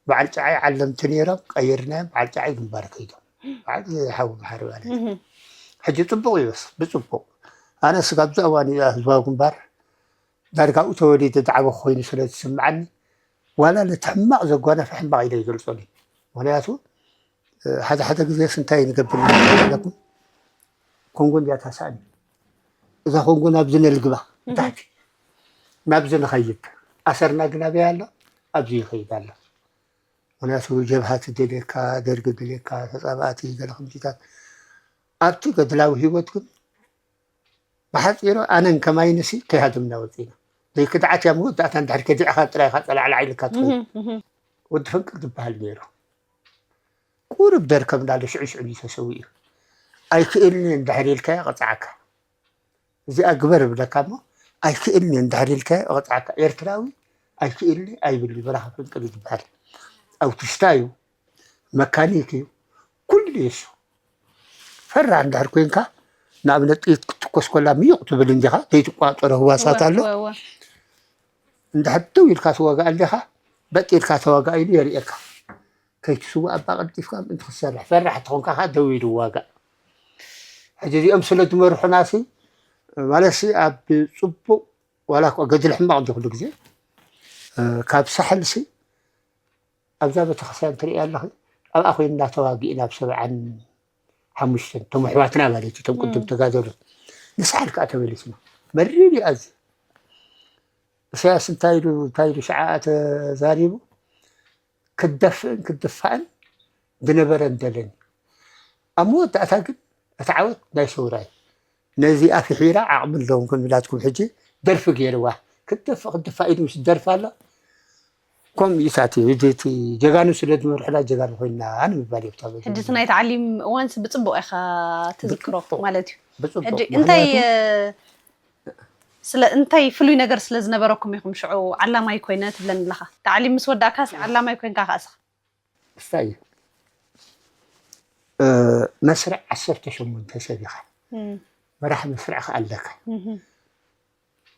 በዓል ጨዓይ ዓለምቲ ነይሮም ቀይርናዮም በዓል ጨዓይ ግንባር ከይዶም በዓል ሓዊ ባሕሪ ማለት ሕጂ ፅቡቕ እዩ ብፅቡቕ ኣነ ስጋብ እዚ እዋን እዩ ህዝባዊ ግንባር ዳርጋኡ ተወሊደ ዝዓበኹ ኮይኑ ስለ ዝስምዓኒ፣ ዋላ ነቲ ሕማቕ ዘጓነፈ ሕማቕ ኢለ ይገልጾ። ምክንያቱ ሓደ ሓደ ግዜስ እንታይ ንገብር ኣለኩም፣ ኮንጎ እንዲያ ታሳእኒ፣ እዛ ኮንጎ ናብዚ ነልግባ፣ ታሕቲ ናብዚ ንኸይድ፣ ኣሰርና ግን ኣበይ ኣሎ? ኣብዚ ይኸይድ ኣሎ። ምክንያቱ ጀብሃ ትደልየካ፣ ደርጊ ደልየካ፣ ተፃባእቲ ገለ ከምዚታት። ኣብቲ ገድላዊ ህይወት ግን ብሓፂሩ ኣነን ከማይንሲ ከይሃደምና ወፂና። ዘይክድዓት እያ መወዳእታ እንድሕር ከዲዕኻ ጥራይ ኢኻ ፀላዕላዕ ኢልካ ትኸይድ። ወዲ ፈንቅል ዝበሃል ነይሩ። ቁሩብ ደርከብናሉ ሽዑ ሽዑ እዩ ተሰዊኡ። ኣይክእልን እንድሕር ኢልካዮ ይቕፅዓካ። እዚኣ ግበር እብለካ እሞ ኣይክእልን እንድሕር ኢልካዮ ይቕፅዓካ። ኤርትራዊ ኣይክእልን ኣይብልን በራኺ ፈንቅል እዩ ዝበሃል። ኣውቲስታ እዩ፣ መካኒክ እዩ፣ ኩሉ እዩ እሱ። ፈራህ እንድሕር ኮይንካ ንኣብነት ጥይት ክትኮስ ኮላ ምዩቕ ትብል እንዲኻ ዘይትቋፀሮ ህዋሳት ኣሎ። እንድሕር ደው ኢልካ ትዋጋእ እንዲኻ በጥ ኢልካ ተዋጋእ ኢሉ የርእየካ። ከይትስዋእ እባ ቀልጢፍካ ምእንቲ ክትሰርሕ ፈራሕ ተኾንካ ከዓ ደው ኢሉ ዋጋእ። ሕጂ እዚኦም ስለ ዝመርሑና ሲ ማለት ሲ ኣብ ፅቡቕ ዋላ እኳ ገድሊ ሕማቕ እንዲ ኩሉ ግዜ ካብ ሳሕል ሲ ኣብዛ ቤተክርስትያን ትርእያ ኣለኺ ኣብኣ ኮይንና ተዋጊእና ኣብ ሰብዓን ሓሙሽተን እቶም ኣሕዋትና ማለት እዩ እቶም ቅድም ተጋደሉ ንሳሕል ከዓ ተመሊስና መሪር እዩ ኣዝዩ ኢሳያስ እንታይ ኢሉ እንታይ ኢሉ ሽዓ ተዛሪቡ ክደፍእን ክድፋእን ዝነበረ እንደለን ኣብ መወዳእታ ግን እቲ ዓወት ናይ ሰውራ እዩ ነዚኣ ፍሒራ ዓቕሚ ኣለዎም ከም ኢላትኩም ሕጂ ደርፊ ገይርዋ ክትደፍእ ክትድፋእ ኢሉ ምስ ደርፊ ኣሎ ከምኡ እዩ እቲ ጀጋኑ ስለ ዝመርሑና ጀጋኑ ኮይንና ንምባል እዩ ሕጂ እቲ ናይ ታዕሊም እዋንስ ብፅቡቕ ኢኻ ትዝክሮ ማለት እዩ ሕጂ እንታይ ስለ እንታይ ፍሉይ ነገር ስለ ዝነበረኩም ኢኹም ሽዑ ዓላማይ ኮይነ ትብለኒ ኣለኻ ታዕሊም ምስ ወዳእካ ዓላማይ ኮይንካ ከኣስኻ እንታይ እዩ መስርዕ ዓሰርተ ሸሞንተ ሰብ ኢኻ መራሕ መስርዕ ከኣ ኣለካ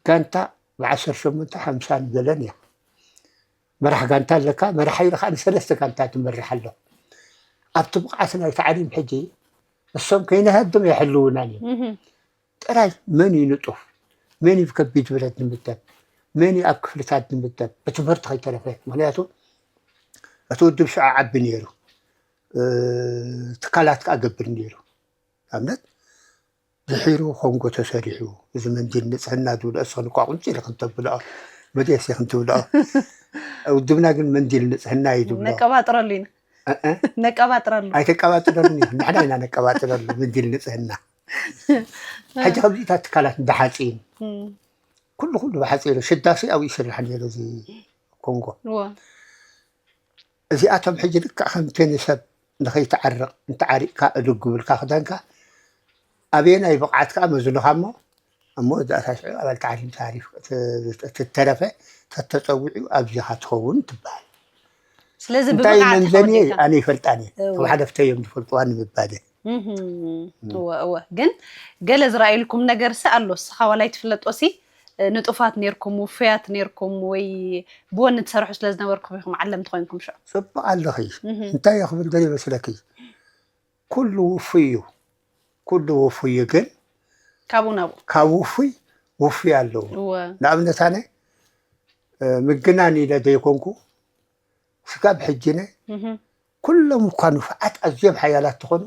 ጋንታ ብዓሰርተ ሸሞንተ ሓምሳ ንገለን እያ መራሕ ጋንታ ኣለካ መራሕ ኢሉ ከዓ ንሰለስተ ጋንታ ትመርሕ ኣሎ ኣብቲ ብቕዓት ናይ ታዕሊም ሕጂ እሶም ከይነሃድም የሕልውናን እዮም ጥራይ መን እዩ ንጡፍ መን እዩ ከቢድ ብረት ዝምደብ መን እዩ ኣብ ክፍልታት ዝምደብ ብትምህርቲ ከይተረፈ ምክንያቱ እቲ ውድብ ሽዑ ዓቢ ነይሩ ትካላት ከዓ ገብር ነይሩ ኣብነት ድሒሩ ኮንጎ ተሰሪሑ እዚ መንዲል ንፅህና ዝብልኦ እስኽን እኳ ቁንፂ ኢልኽን ተብልኦ መዴስ ኢኽን ትብልኦ ውድብና ግን መንዲል ንፅህና እዩ ዝብሎ ነቀባጥረሉ ኢና ነቀባጥረሉ ኣይተቀባጥረሉ ንሕና ኢና ነቀባጥረሉ መንዲል ንፅህና ሕጂ ከምዚታት ትካላት ብሓፂን ኩሉ ኩሉ ብሓፂሩ ሽዳሴ ኣብኡ ይስራሕ ነይሩ እዚ ኮንጎ እዚኣቶም ሕጂ ልክዕ ከምቲ ንሰብ ንኸይትዓርቕ እንተዓሪቕካ እድግ ብልካ ክዳንካ ኣበየናይ ብቕዓት ከዓ መዝኑኻ እሞ ኣብ መወዳእታ ሽዑ ኣባል ታዕሊም ታሪፍ ትተረፈ ተተፀዊዑ ኣብዚኻ ትኸውን ትበሃል ስለዚ እንታይ ብብቕዓት መምዘኒ ተኸዲካ ኣነ ይፈልጣን እየ እቶም ሓለፍተይ እዮም ዝፈልጥዋ ንምባል እየ እወ እወ ግን ገለ ዝረኣየልኩም ነገር ሲ ኣሎ እስኻ ዋላ ይትፍለጦ ሲ ንጡፋት ነርኩም ውፉያት ነርኩም ወይ ብወኒ ትሰርሑ ስለ ዝነበርኩም ኢኹም ዓለምቲ ኮይንኩም ሽዑ ጽቡቕ ኣለኺ እንታይ እየ ክብል ደልየ መስለኪ ኩሉ ውፉይ እዩ ኩሉ ውፉይ እዩ ግን ካብኡ ናብኡ ካብ ውፉይ ውፉይ ኣለዎ እወ ንኣብነት ኣነ ምግናን ኢለ ዘይኮንኩ ስጋብ ሕጂ ነ ኩሎም እኳ ንፉዓት ኣዝዮም ሓያላት ተኾኑ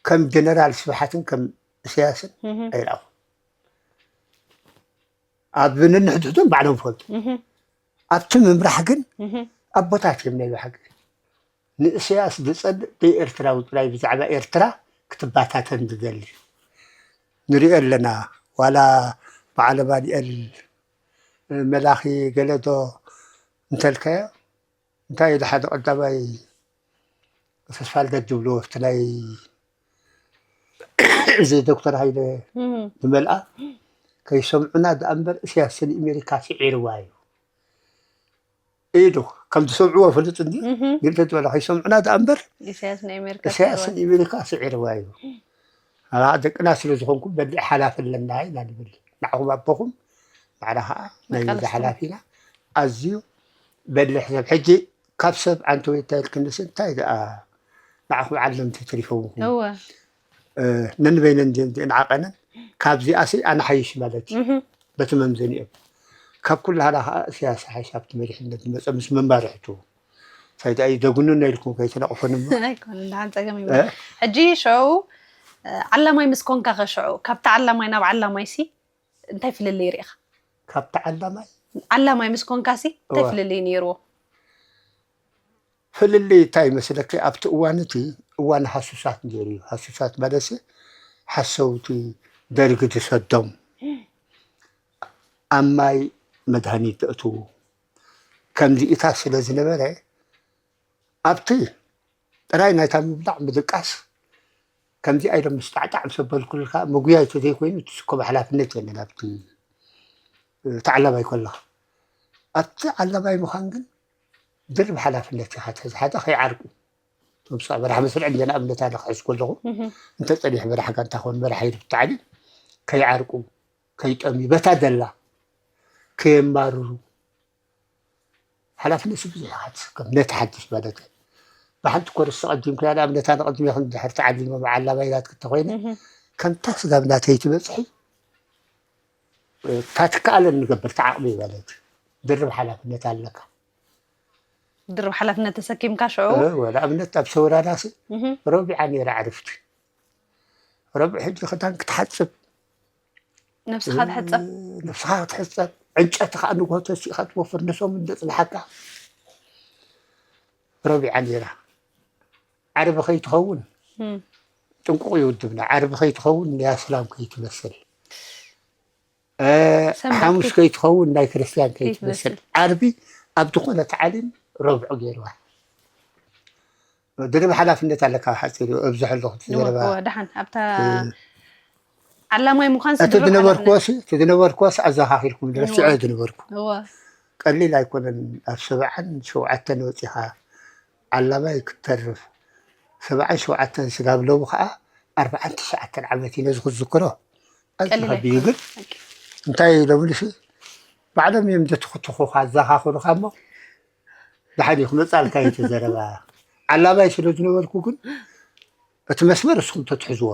ከም ጀነራል ስብሓትን ከም እሰያስን ኣይረኣኹ ኣብ ንንሕድሕዶም ባዕሎም ፈልጡ ኣብቲ ምምራሕ ግን ኣቦታት እዮም ናይ ብሓቂ ንእሰያስ ዝጸልእ ደይ ኤርትራዊ ጥራይ ብዛዕባ ኤርትራ ክትባታተን ዝደሊ ንሪኦ ኣለና ዋላ በዓል ኣማኒኤል መላኺ ገለዶ እንተልካዮ እንታይ ኢሉ ሓደ ቀዳማይ ተስፋልደት ዝብልዎ እቲ ናይ እዚ ዶክተር ሃይለ ዝመልኣ ከይሰምዑና ደኣ እምበር እስያስ ንእሜሪካ ስዒርዋ እዩ ኢሉ ከም ዝሰምዕዎ ፍሉጥ እንዲ ግን ተትበላ ከይሰምዑና ደኣ እምበር እስያስ ንእሜሪካ ስዒርዋ እዩ ደቅና ስለ ዝኾንኩም በሊዕ ሓላፊ ኣለና ኢና ንብል ንዓኹም ኣቦኹም ማዕረ ከዓ ናይ ገዛ ሓላፊና ኣዝዩ በሊሕ ሰብ ሕጂ ካብ ሰብ ዓንተወይ እንታይ ኢልክንስ እንታይ ደኣ ንዓኹም ዓለምቲ ተሪፈውኹም ነንበይነን እንዲአን ዝእንዓቐነን ካብዚኣሲ ኣነ ሓይሽ ማለት እዩ በቲ መምዘኒኦም ካብ ኩላህና ከዓ እስያስ ሓይሽ ኣብቲ መሪሕነት ዝመፀ ምስ መማርሕቱ እንታይ ደኣ እዩ ዘጉንኖ ኢልኩም ከይትነቕፉኒ እሞ። ኣይኮነን፣ ደሓን ጸገም ይብሉ። ሕጂ ሸው ዓላማይ ምስ ኮንካ ከ ሸው ካብቲ ዓላማይ ናብ ዓላማይ ሲ እንታይ ፍልልይ ርኢኻ? ካብቲ ዓላማይ ዓላማይ ምስ ኮንካ ሲ እንታይ ፍልልይ ነይርዎ? ፍልልይ እንታይ ይመስለኪ? ኣብቲ እዋን እቲ እዋን ሃሱሳት ነይሩ እዩ። ሃሱሳት ማለት ሓሰውቲ ደርጊ ዝሰዶም ኣብ ማይ መድሃኒት ዘእትዉ ከምዚኢታት ስለ ዝነበረ ኣብቲ ጥራይ ናይታ ምብላዕ ምድቃስ ከምዚ ኢሎም ምስ ጣዕጣዕ ምስ ኣበልኩልካ ምጉያይ ተዘይኮይኑ እቲ ስኮብ ሓላፍነት የለን ኣብቲ ተዓላማይ ከለኻ ኣብቲ ዓላማይ ምዃን ግን ድርብ ሓላፍነት ኢኻ ትሕዝ ሓደ ከይዓርቁ እቶም ስቓ በራሕ መስርዕ እንደ ንኣብነት ኣነ ክሕዝ ከለኹ እንተ ጸኒሑ በራሕ ጋንታ ኾን በራሕ ይርብ ታዕሊም ከይዓርቁ ከይጠምዩ በታ ደላ ከየማርሩ ሓላፍነት ብዙሕ ኢኻ ትስከም ነቲ ሓድሽ ማለት እዩ ብሓንቲ ኮርስ ተቐዲምኩያ ንኣብነት ኣነ ቅድሜ ክንድሕር ተዓሊመ መዓላማ ኢላት ክተኾይነ ከምታ ስጋብ ናተይ ትበፅሒ ታትከኣለን ንገብር ተዓቕሚ ማለት እዩ ድርብ ሓላፍነት ኣለካ ድርብ ሓላፍነት ተሰኪምካ ሽዑ ንኣብነት ኣብ ሰውራዳሲ ረቢዓ ነይራ ዕርፍቲ ረብዕ ሕጂ ክዳን ክትሓፅብ ነብስኻ ትሕፀብ ነብስኻ ክትሕፀብ ዕንጨቲ ከዓ ንጎሆ ተሲእኻ ትወፍር ንሶም እንደፅንሓካ ረቢዓ ነይራ ዓርቢ ከይትኸውን ጥንቁቕ ይውድብና ዓርቢ ከይትኸውን ናይ ኣስላም ከይትመስል ሓሙስ ከይትኸውን ናይ ክርስትያን ከይትመስል ዓርቢ ኣብ ዝኾነ ተዓሊም ረብዑ ገይርዋ ድርብ ሓላፍነት ኣለካ ሓፂር ኣብዝሐ ኣለኹ ዘረባ ደሓን ኣብታ ዓላማይ ምዃን እቲ ዝነበርክዎስ እቲ ዝነበርክዎስ ኣዘኻኺርኩም ረሲዐ ዝነበርኩ ቀሊል ኣይኮነን ኣብ ሰብዓን ሸውዓተን ወፂኻ ዓላማይ ክትተርፍ ሰብዓን ሸውዓተን ስጋብ ሎሚ ከዓ ኣርብዓን ትሽዓተን ዓመት እዩ ነዚ ክዝክሮ ኣዝዩ ከቢድ ግን እንታይ ኢሎም ንሲ ባዕሎም እዮም ዘትኽትኹኻ ኣዘኻኽሩኻ እሞ ደሓን እዩ ክመፃልካ እዩ ዘረባ ዓላማይ ስለ ዝነበርኩ ግን እቲ መስመር እስኹም ተትሕዝዎ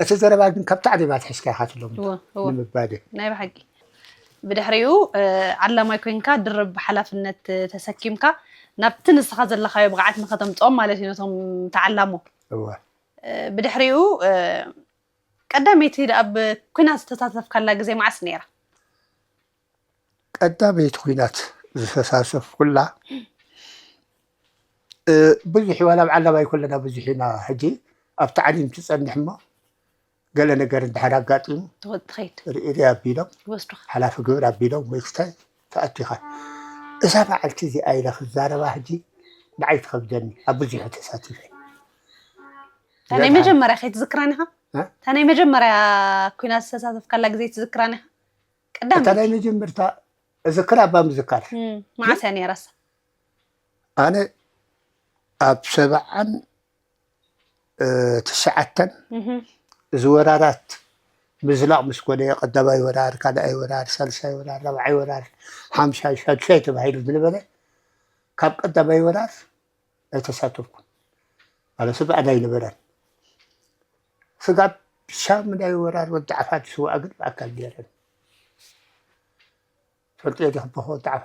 እቲ ዘረባ ግን ካብ ታዕሊም ኣትሒዝካ ኢኻ ትሎም ንምባል እዩ ናይ ብሓቂ ብድሕሪኡ ዓላማይ ኮይንካ ድርብ ሓላፍነት ተሰኪምካ ናብቲ ንስኻ ዘለኻዮ ብቕዓት ንኸተምፅኦም ማለት እዩ ነቶም ተዓላሞ ብድሕሪኡ ቀዳመይቲ ኣብ ኩናት ዝተሳተፍካላ ግዜ መዓስ ነይራ ቀዳመይቲ ኩናት ዝተሳተፍኩላ ብዙሕ ዋላ ኣብ ዓላማይ ከለና ብዙሕ ኢና ሕጂ ኣብ ታዕሊም ትፀንሕ እሞ ገለ ነገር እንድሕር ኣጋጢሙ ትኸይድ ርኢ ኣቢሎም ይወስዱኻ ሓላፊ ግብር ኣቢሎም ወይ ክስታይ ተኣቲኻ እዛ በዓልቲ እዚኣ ኢለ ክዛረባ ሕጂ ንዓይ ትኸብደኒ ኣብ ብዙሕ ተሳቲፈ ናይ መጀመርያ ከይትዝክራን ኢኻ እታ ናይ መጀመርያ ኩናት ዝተሳተፍካላ ግዜ ትዝክራን ኢኻ እታ ናይ መጀመርታ እዝክራ እባ ምዝካር መዓስ እያ ነይራሳ ኣነ ኣብ ሰብዓን ትሽዓተን እዚ ወራራት ምዝላቕ ምስ ኮነ ቀዳማይ ወራር ካልኣይ ወራር ሳልሳይ ወራር ራብዓይ ወራር ሓምሻይ ሻድሻይ ተባሂሉ ዝነበረ ካብ ቀዳማይ ወራር ኣይተሳተፍኩን ማለት ስጋኣን ኣይነበረን ስጋብ ሻምናይ ወራር ወዲ ዓፋት ዝስዋኣ ግን ብኣካል ነይረን ትፈልጥዮ ዲኹም በኾ ወዲ ዓፋ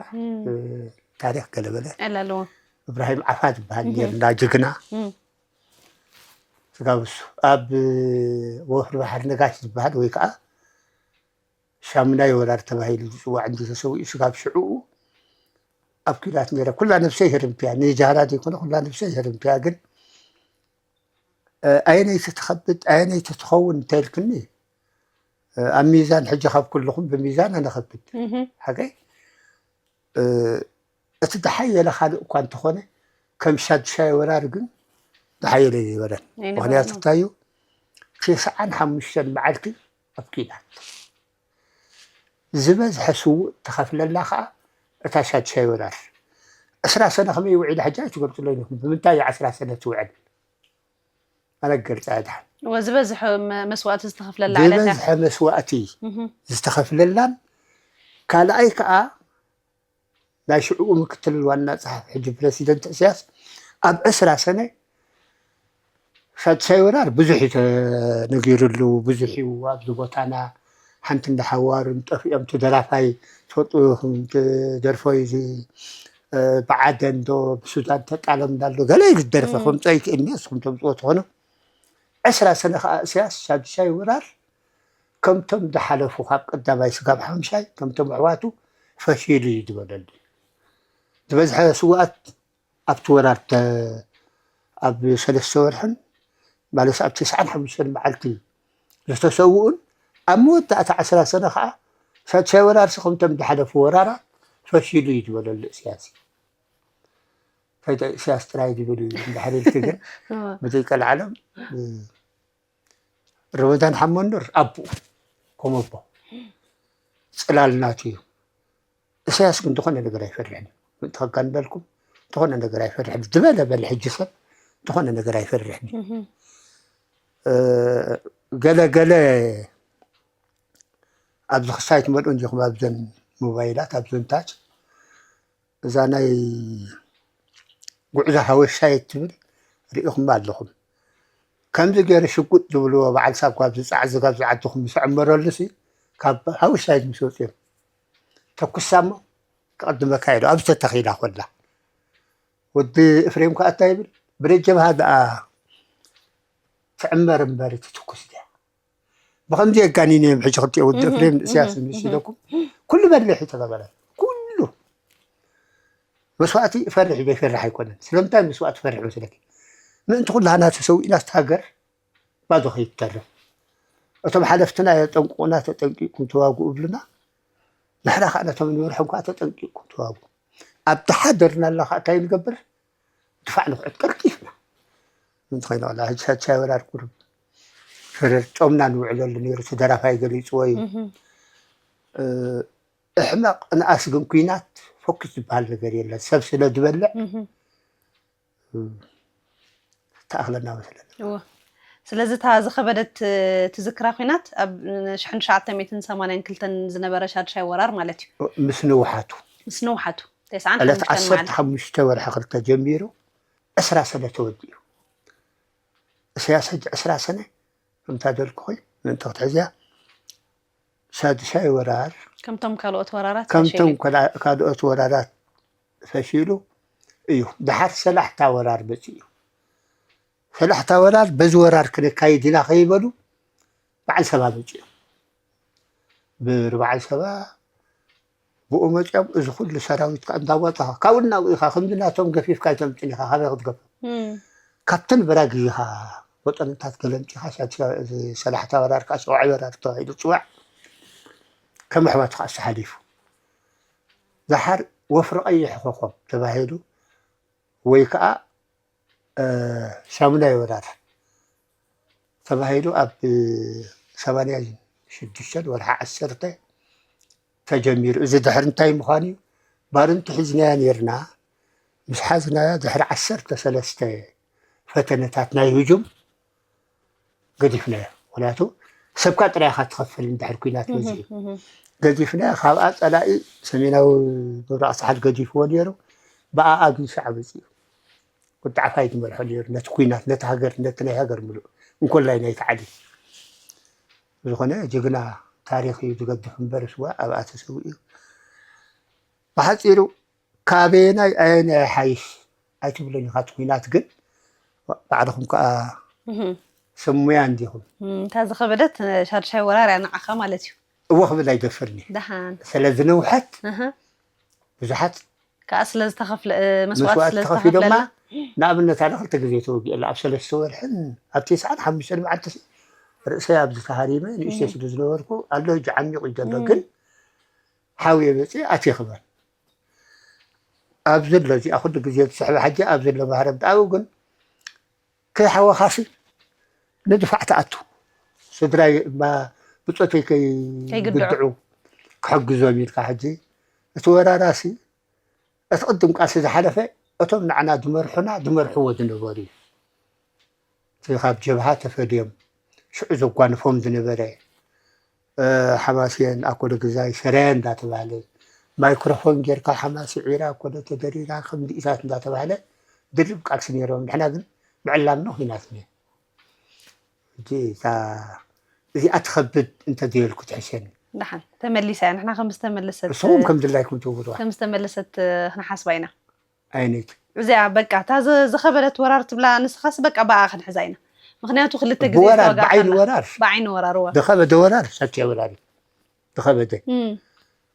ታሪኽ ገለ በለ ኣለዎ እብራሂም ዓፋ ዝበሃል ነይርና ጅግና ስጋብ እሱ ኣብ ወፍሪ ባሕሪ ነጋሽ ዝበሃል ወይ ከዓ ሻምናይ ወራር ተባሂሉ ዝፅዋዕ እንጂ ተሰዊኡ ስጋብ ሽዕኡ ኣብ ኪዳት ነይረ ኩላ ነብሰይ ህርምትያ ንጃህራ ዘይኮነ ኩላ ነብሰይ ህርምትያ ግን ኣየነይቲ ትኸብድ ኣየነይቲ ትኸውን እንተልክኒ ኣብ ሚዛን ሕጂ ካብ ኩልኹም ብሚዛን ኣነ ከብድ ሓቀይ እቲ ዝሓየለ ካልእ እኳ እንተኾነ ከም ሻድሻይ ወራር ግን ዝሓየለ ዘይበለን ምክንያቱ እንታይ እዩ ተስዓን ሓሙሽተን መዓልቲ ኣብ ኪዳት ዝበዝሐ ስውእ እተኸፍለላ ከዓ እታ ሻድሻይ ወራር ዕስራ ሰነ ከመይ ውዒላ ሕጂ ኣይትገልፅሎ ይንኹም ብምንታይ እዩ ዕስራ ሰነ ትውዕል ኣነገልፃ ድሓን ዝበዝሐ መስዋእቲ ዝተኸፍለላ ዕለት ዝበዝሐ መስዋእቲ ዝተኸፍለላን ካልኣይ ከዓ ናይ ሽዕኡ ምክትል ዋና ፀሓፊ ሕጂ ፕረሲደንት እስያስ ኣብ ዕስራ ሰነ ሳድሳይ ወራር ብዙሕ እዩ ተነጊሩሉ ብዙሕ እዩ ኣብዚ ቦታና ሓንቲ እንዳ ሓዋሩ ጠፊኦም፣ እቲ ደራፋይ ትፈልጡ ኢኹም፣ እቲ ደርፎ እዚ፣ እ፣ ብዓደን ዶ ብሱዳን ተጣለምና ኣሎ፣ ገለ ኢሉ ዝደርፈ፣ ከምጾ ኣይክእልኒ፣ ንስኹም ተምጽኦ ትኾኑ። ዕስራ ሰነ ከኣ እስያስ ሻዱሻይ ወራር ከምቶም ዝሓለፉ ካብ ቀዳማይ ስጋብ ሓምሻይ ከምቶም ኣሕዋቱ ፈሺሉ እዩ ዝበለሉ። ዝበዝሐ ስውኣት ኣብቲ ወራር ተ-፣ ኣብ ሰለስተ ወርሕን ማለት ኣብ ተስዓን ሓሙሽተን መዓልቲ ዝተሰውኡን ኣብ መወዳእታ ዕስራ ሰነ ከዓ ሻዱሻይ ወራርሲ ከምቶም ዝሓለፉ ወራራት ፈሺሉ እዩ ዝበለሉ እስያስ እዩ። እንታይ ኢሳያስ ጥራይ ዝብል እዩ እንድሕር ኢልኪ ግን፣ እወ። ብዘይቀልዓለም፣ እ፣ ረመዳን ሓመኑር ኣቦኡ፣ ኮመቦ፣ ጽላል ናቱ እዩ። ኢሳያስ ግን ዝኾነ ነገር ኣይፈርሕን እዩ። ምእንቲ ከጋንደልኩም፣ ዝኾነ ነገር ኣይፈርሕን። ዝበለ በል ሕጂ ሰብ፣ ዝኾነ ነገር ኣይፈርሕን እዩ። እህ። እ፣ ገለ ገለ ኣብዚ ክሳይ ትመልኡ እንዲኹም፣ ኣብዘን ሞባይላት፣ ኣብዘን ታች፣ እዛ ናይ ጉዕዞ ሃወሻይ እትብል ርኢኹማ ኣለኹም። ከምዚ ገይሩ ሽጉጥ ዝብልዎ በዓል ሳጓ ኣብዚ ጻዕዚ ካብ ዝዓድኹም ምስ ዕመረሉሲ፣ ካብ ሃወሻይ ምስ ወጽኦም ተኩሳ እሞ ክቐድመካ ኢሉ ኣብዚ ተተኺላ ኮላ። ወዲ እፍሬም ከኣ እንታይ ይብል? ብደጀብሃ ደኣ ትዕመር እምበር ትትኩስ ድያ? ብኸምዚ የጋኒነ እዮም ሕጂ ክልቲኦ ወዲ እህ፣ እፍሬም እህ፣ እስያስ ምስ እህ። ኢለኩም። ኩሉ በሊሕ እዩ ተገበረ። ኩሉ መስዋእቲ ይፈርሕ እዩ፣ ዘይፈርሕ ኣይኮነን። ስለምንታይ መስዋእቲ ፈርሕ መስለኪ? ምእንቲ ኩላህና ተሰዊእናስ ሃገር ባዶ ከይትተርፍ። እቶም ሓለፍትና የጠንቅቑና፣ "ተጠንቂቕኩም ተዋግኡ" ይብሉና። ንሕና ከኣ ነቶም ንመርሖም ከኣ "ተጠንቂቕኩም ተዋግኡ። ኣብ ተሓደርናላ ከኣ እንታይ ንገብር? ድፋዕ ንኹዕት ቀልጢፍና። ምእንቲ ኮይና ዋላ ሕጂ ሻዱሻይ ወራር ቁሩብ ፈረር ጾምና ንውዕለሉ ነይሩ፣ እቲ ደራፋይ ገሊጽዎ እዩ። እህ። እ፣ እሕመቕ ንኣስ ግን ኲናት ፎኪስ ዝበሃል ነገር የለን። ሰብ ስለ ዝበልዕ እህ። ተኣኽለና መሰለና። እወ። ስለዚ እታ ዝኸበደት፣ እ፣ ትዝክራ ኲናት ኣብ ሽሕን ትሽዓተ ሚእትን ሰማንያን ክልተን ዝነበረ ሻዱሻይ ወራር ማለት እዩ። ምስ ንውሓቱ። ምስ ንውሓቱ። ተስዓን ዕለት ሓሙሽተን ዓሰርተ ሓሙሽተ መዓልቲ። ወርሒ ክልተ ጀሚሩ ዕስራ ሰነ ተወዲኡ። ኢሳያስ ሕጂ ዕስራ ሰነ ከምታ ደልኩኺ ምእንቲ ክትሕዝያ፣ ሻዱሻይ ወራር ከምቶም ካልኦት ወራራት ከምቶም ፈሺሉ። ከላ-፣ ካልኦት ወራራት ፈሺሉ እዩ። ደሓር ሰላሕታ ወራር መጺኡ። ሰላሕታ ወራር በዚ ወራር ክነካይድ ኢና ከይበሉ በዓል ሰባ መጺኦም። ብርበዓል ሰባ ብኡ መጺኦም እዚ ኩሉ ሰራዊት ከኣ እንዳዋጣኻ ካብኡ ናብኡ ኢኻ፣ ከምዚ ናቶም ገፊፍካ ኣይተምጽን ኢኻ፣ ካበይ ክትገፍፍ? እም። ካብተን በራጊ ኢኻ፣ ወጠንታት ገለ ኣምጺኻ፣ ሻድሻ-፣ እዚ ሰላሕታ ወራር ከኣ ሸውዓይ ወራር ተባሂሉ ጽዋዕ ከም ኣሕዋት ከኣ ተሓሊፉ። ደሓር ወፍሪ ቀይሕ ኮኾብ ተባሂሉ ወይ ከኣ፣ እ፣ ሻሙናይ ወራር ተባሂሉ ኣብ ሰማንያ ሽዱሽተ ወርሒ ዓሰርተ ተጀሚሩ። እዚ ድሕሪ እንታይ ምዃኑ እዩ? ባርንቱ ሒዝናያ ነይርና። ምስ ሓዝናያ ድሕሪ ዓሰርተ ሰለስተ ፈተነታት ናይ ህጁም ገዲፍናዮ። ምኽንያቱ ሰብካ ጥራይ ኢኻ ትኸፍል እንድሕር ኲናት እህ፣ መጺኡ። እህ። ገዲፍናዮ። ካብኣ ጸላኢ ሰሜናዊ ምብራቕ ሳሕል ገዲፍዎ ነይሩ። ብኣኣ ግን ሻዕብ መጺኡ። ወዲ ዓፋይ ዝመርሖ ነይሩ ነቲ ኲናት፣ ነቲ ሃገር፣ ነቲ ናይ ሃገር ምሉእ። እንኮላይ ናይቲ ዓዲ። ዝኾነ ጅግና ታሪኽ እዩ ዝገድፍ እምበር ስዋ ኣብኣ ተሰዊኡ። ብሓጺሩ ካበየናይ ኣየናይ ይሓይሽ ኣይትብሉን ኢኻ፣ እቲ ኲናት ግን ባዕልኹም ከኣ እህ። ስሙያ እንዲኹም። እም፣ እታ ዝኸበደት ሻድሻይ ወራር እያ ንዓኻ ማለት እዩ። እወ ክብል ኣይደፍርኒ። ደሓን። ስለ ዝነውሐት እህ። ብዙሓት ከኣ ስለ ዝተኸፍለ፣ እ፣ መስዋእቲ መስዋእቲ ስለ ተኸፊሎማ። ዝተኸፍለላ። ንኣብነት ኣነ ክልተ ግዜ ተወጊኤ ኣለ። ኣብ ሰለስተ ወርሕን ኣብ ተስዓን ሓሙሽተን መዓልቲ ርእሰይ ኣብዚ ተሃሪመ ንእሽተይ እም። ስለ ዝነበርኩ ኣሎ ሕጂ ዓሚቑ እዩ ዘሎ። እም። ግን ሓውየ መጽየ ኣትየ ክበል። ኣብ ዘሎ እዚኣ ኩሉ ግዜ ዝስሕባ ሕጂ ኣብ ዘሎ ማህረም ጣቡ ግን ከይሓወኻሲ ንድፋዕ ትኣቱ። ስድራይ እማ ብጾተይ ከይ-፣ ከይግድዑ። ግድዑ ክሕግዞም ኢልካ ሕጂ እቲ ወራራሲ እቲ ቅድም ቃልሲ ዝሓለፈ እቶም ንዓና ዝመርሑና ዝመርሕዎ ዝነበሩ እዩ። እቲ ካብ ጀብሃ ተፈልዮም ሽዑ ዘጓንፎም ዝነበረ፣ እ፣ ሓማስየን ኣኮለ ግዛይ ሰረያ እንዳተባህለ ማይክሮፎን ጌርካ ሓማሲ ዒራ ኣኮለ ተደሪራ ከም ንኢሳት እንዳተባህለ ድርብ ቃልሲ ነይሮም። ንሕና ግን ብዕላምና ኹናት ነይሩ። ሕጂ እታ እዚኣ ትኸብድ እንተዘየልኩ ትሕሸኒ። ደሓን ተመሊሳ እያ። ንሕና ከም ዝተመለሰት ንስኹም ከም ድላይኩም ትውርዋ። ከም ዝተመለሰት ክንሓስባ ኢና። ኣይነት እዚኣ በቃ እታ ዝ- ዝኸበደት ወራር ትብላ ንስኻስ በቃ ብኣ ክንሕዛ ኢና። ምክንያቱ ክልተ ግዜ ብወራር ዝተዋጋእካ ብዓይኒ ኣላ። ወራር ብዓይኒ ወራር እወ። ድኸበደ ወራር ሳትያ ወራር ድኸበደ እም።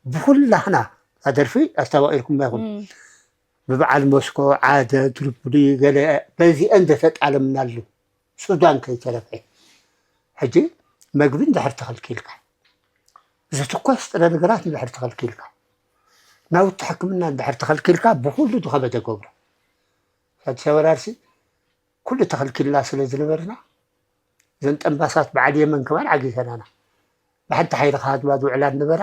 ብኩላህና ኣደርፊ ኣስታዋቂርኩም ይኹን እም። ብበዓል ሞስኮ ዓደ ትሪፖሊ ገለ በዚአን ዘተጣለምናሉ ሱዳን ከይተረፈ ሕጂ መግቢ እንድሕር ተኸልኪልካ ዝትኮስ ጥረ ነገራት እንድሕር ተኸልኪልካ ናውቲ ሕክምና እንድሕር ተኸልኪልካ ብኩሉ ዝኸበደ ገብሮ ሳድሻ ወራርሲ ኩሉ ተኸልኪልና ስለ ዝነበርና እዘን ጠንባሳት በዓል የመን ከማን ዓጊተናና ብሓንቲ ሓይሊ ክሃድማ ዝውዕላ ነበራ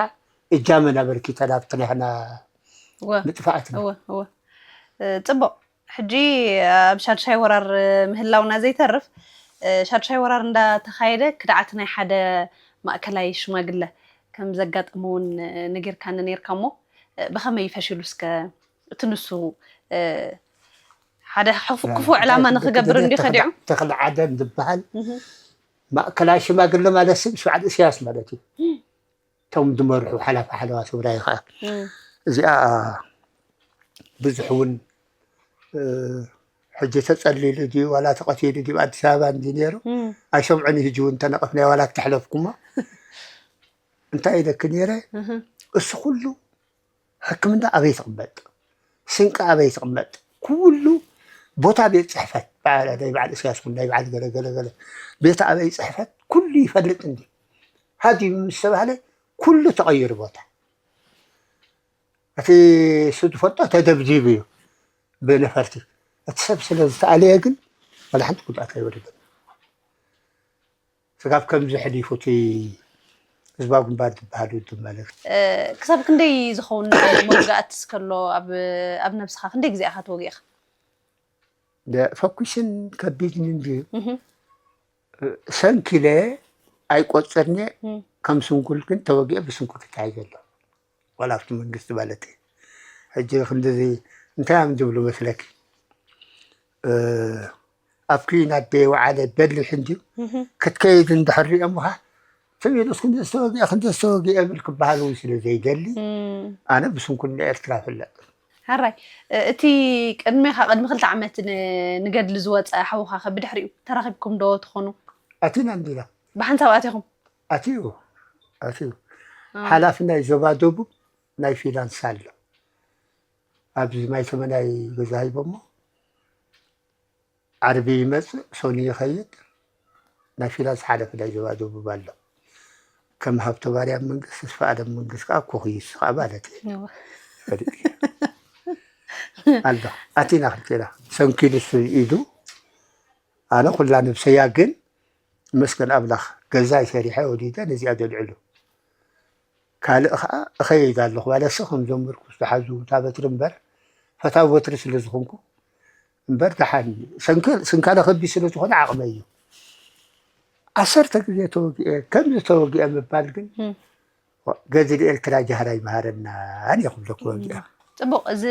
እጃመን ኣበርኪተን ኣብቲ ናሕና እወ ምጥፋኣትና እወ እወ እ፣ ጽቡቕ ሕጂ ኣብ ሻድሻይ ወራር ምህላውና ዘይተርፍ እ፣ ሻድሻይ ወራር እንዳተኻየደ ክድዓት ናይ ሓደ ማእከላይ ሽማግለ ከም ዘጋጠመ እውን ነጊርካኒ ነርካ እሞ እ፣ ብኸመይ ፈሽሉ እስከ እቲ ንሱ እ፣ ሓደ ሕፉ- ክፉእ ዕላማ ንክገብር እንዲ ከዲዑ ተኽለ ዓደን ዝበሃል ማእከላይ ሽማግለ ማለት ስም ስብዓት እስያስ ማለት እዩ እቶም ዝመርሑ ሓላፊ ሓለዋ ትግራይ ከዓ እዚኣ ብዙሕ እውን ሕጂ ተፀሊሉ ድዩ ዋላ ተቐቲሉ ድዩ ኣዲስ ኣበባ እንዲ ነይሩ ኣይሰምዑን ሕጂ እውን ተነቐፍናዮ ዋላ ተሕለፍኩማ እንታይ ኢለኪ ነይረ እሱ ኩሉ ሕክምና ኣበይ ትቕመጥ ስንቂ ኣበይ ትቕመጥ ኩሉ ቦታ ቤት ፅሕፈት ናይ በዓል እስያስ ናይ በዓል ገለገለገለ ቤት ኣበይ ፅሕፈት ኩሉ ይፈልጥ እንዲ ሃዲሙ ምስ ተባህለ ኩሉ ተቐይሩ ቦታ እቲ እሱ ዝፈልጦ ተደብዲቡ እዩ ብነፈርቲ እቲ ሰብ ስለ ዝተኣለየ ግን ዋላ ሓንቲ ጉድኣት ኣይወረደን ስጋብ ከምዚ ሕሊፉ እቲ ህዝባዊ ግንባር ዝበሃል ውድብ ማለት እዩ። ክሳብ ክንደይ ዝኸውን መውጋእትስ ከሎ ኣብ ኣብ ነብስኻ ክንደይ ግዜ ኢኻ ተወጊእኻ? ፈኩስን ከቢድን እንድዩ። ሰንኪለ ኣይቆጽርንየ ከም ስንኩል ግን ተወጊአ ብስንኩል ክታይ ዘሎ ዋላ ኣብቲ መንግስቲ ማለት እዩ ሕጂ ክንድዚ እንታይ እዮም ዝብሉ መስለኪ ኣብ ኩናት ደይወዓለ በሊሕ እንድዩ ክትከይድ እንድሕር ሪኦምኻ ትም ኢሉስ ክንዲ ዝተወግአ ክንዲ ዝተወግአ ብል ክበሃል እውን ስለ ዘይደሊ ኣነ ብስንኩል ንኤርትራ ፍለጥ ሕራይ እቲ ቅድሜኻ ቅድሚ ክልተ ዓመት ንገድሊ ዝወፀ ሓውኻ ከ ብድሕሪኡ ተራኺብኩም ዶ ትኾኑ? ኣቲና እንዲና ብሓንሳብ ኣቲኹም? ኣትዩ ኣትዩ ሓላፊ ናይ ዞባ ደቡብ ናይ ፊናንስ ኣሎ ኣብዚ ማይ ተመናይ ገዛ ሂቦሞ ዓርቢ ይመፅእ ሶኒ ይኸይድ ናይ ፊናንስ ሓለፊ ናይ ዞባ ደቡብ ኣሎ ከም ሃብተ ማርያም መንግስት ተስፋ ኣለም መንግስት ከዓ ኮኽይስ ከዓ ማለት እዩ ኣሎ ኣቲና ክልቴና ሰንኪሉ ኢዱ ኣነ ኩላ ነብሰያ ግን መስገን ኣምላኽ ገዛይ ሰሪሐ ወሊደ ነዚኣ ዘልዕሉ ካልእ ኸዓ እኸይድ ኣለኹ ባለሰ ከም ዘንበርኩ ዝተሓዙ እታ በትሪ እምበር ፈታዊ በትሪ ስለ ዝኾንኩ እምበር ደሓን ስንካለ ከቢድ ስለ ዝኾነ ዓቕመይ እዩ ዓሰርተ ግዜ ተወጊአ ከምዚ ተወጊአ ምባል ግን ገድሊ ኤርትራ ጃህራ ይምሃረና ኣነ ክብለኩ ወጊኣ። ጽቡቕ፣ እዚ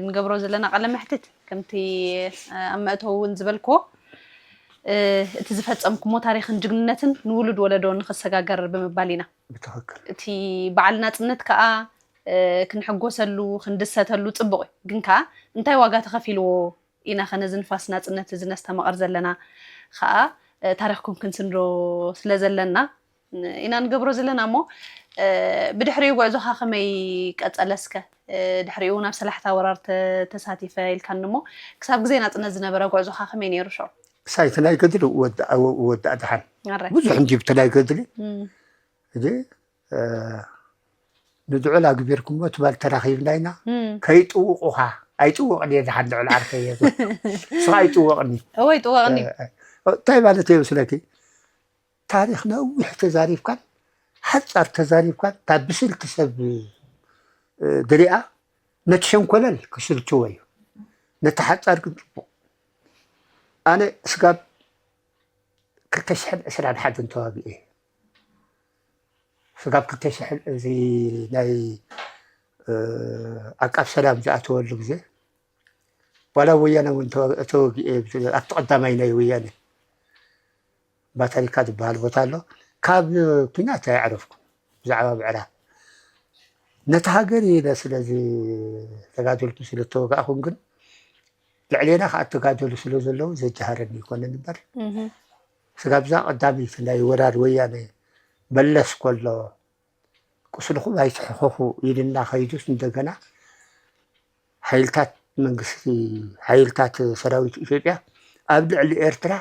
ንገብሮ ዘለና ቃለ መሕትት ከምቲ ኣብ መእተዊ እውን ዝበልክዎ እቲ ዝፈጸምኩሞ ታሪኽን ጅግንነትን ንውሉድ ወለዶ ንኽሰጋገር ብምባል ኢና። ብትኽክል። እቲ በዓል ናጽነት ከኣ ክንሕጎሰሉ ክንድሰተሉ ጽቡቕ እዩ። ግን ከኣ እንታይ ዋጋ ተኸፊልዎ ኢናኸ ነዚ ንፋስ ናጽነት እዚ ነስተማቕር ዘለና ከኣ ታሪኽኩም ክንስንዶ ስለ ዘለና ኢና ንገብሮ ዘለና እሞ ብድሕሪኡ ጉዕዞኻ ከመይ ቀጸለ እስከ ድሕሪኡ ናብ ሰላሕታ ወራር ተሳቲፈ ኢልካኒ እሞ ክሳብ ግዜ ናጽነት ዝነበረ ጉዕዞኻ ከመይ ነይሩ ሽዑ ክሳይ እቲ ናይ ገድሊ ወዳእ ደሓን ብዙሕ እንዲብቲ ናይ ገድሊ እዚ ንድዑል ኣግቢርኩሞ ትባል ተራኺብና ኢና ከይጥውቑኻ ኣይጥወቕን እየ ዝሓን ልዕሊ ዓርከይ እየ ንስኻ ኣይጥወቕኒ እወ ይጥወቕኒ እንታይ ማለት እየ ምስለኪ ታሪኽ ነዊሕ ተዛሪብካን ሓፃር ተዛሪብካን ካብ ብስልቲ ሰብ ድሪኣ ነቲ ሸንኮለል ክስልችዎ እዩ ነቲ ሓፃር ግን ፅቡቕ ኣነ ስጋብ ክልተ ሽሕን ዕስራን ሓደን ተዋጊኤ ስጋብ ክልተ ሽሕን እዚ ናይ ዓቃብ ሰላም ዝኣተወሉ ግዜ ዋላ ወያነ እውን ተወጊኤ ኣብቲ ቀዳማይ ናይ ወያነ ባታሪካ ዝበሃል ቦታ ኣሎ ካብ ኲናት ኣየዕረፍኩን። ብዛዕባ ምዕራብ ነቲ ሃገር ኢለ ስለ ዝተጋደልኩ ስለ ዝተወጋእኹን ግን ልዕሌና ከዓ እተጋደሉ ስለ ዘለዉ ዘጀሃረኒ ይኮነን እምበር፣ ስጋብዛ ቀዳመይቲ ናይ ወራር ወያነ መለስ ከሎ ቁስልኹም ኣይትሕኸኹ ኢልና ከይዱስ እንደገና ሓይልታት መንግስቲ፣ ሓይልታት ሰራዊት ኢትዮጵያ ኣብ ልዕሊ ኤርትራ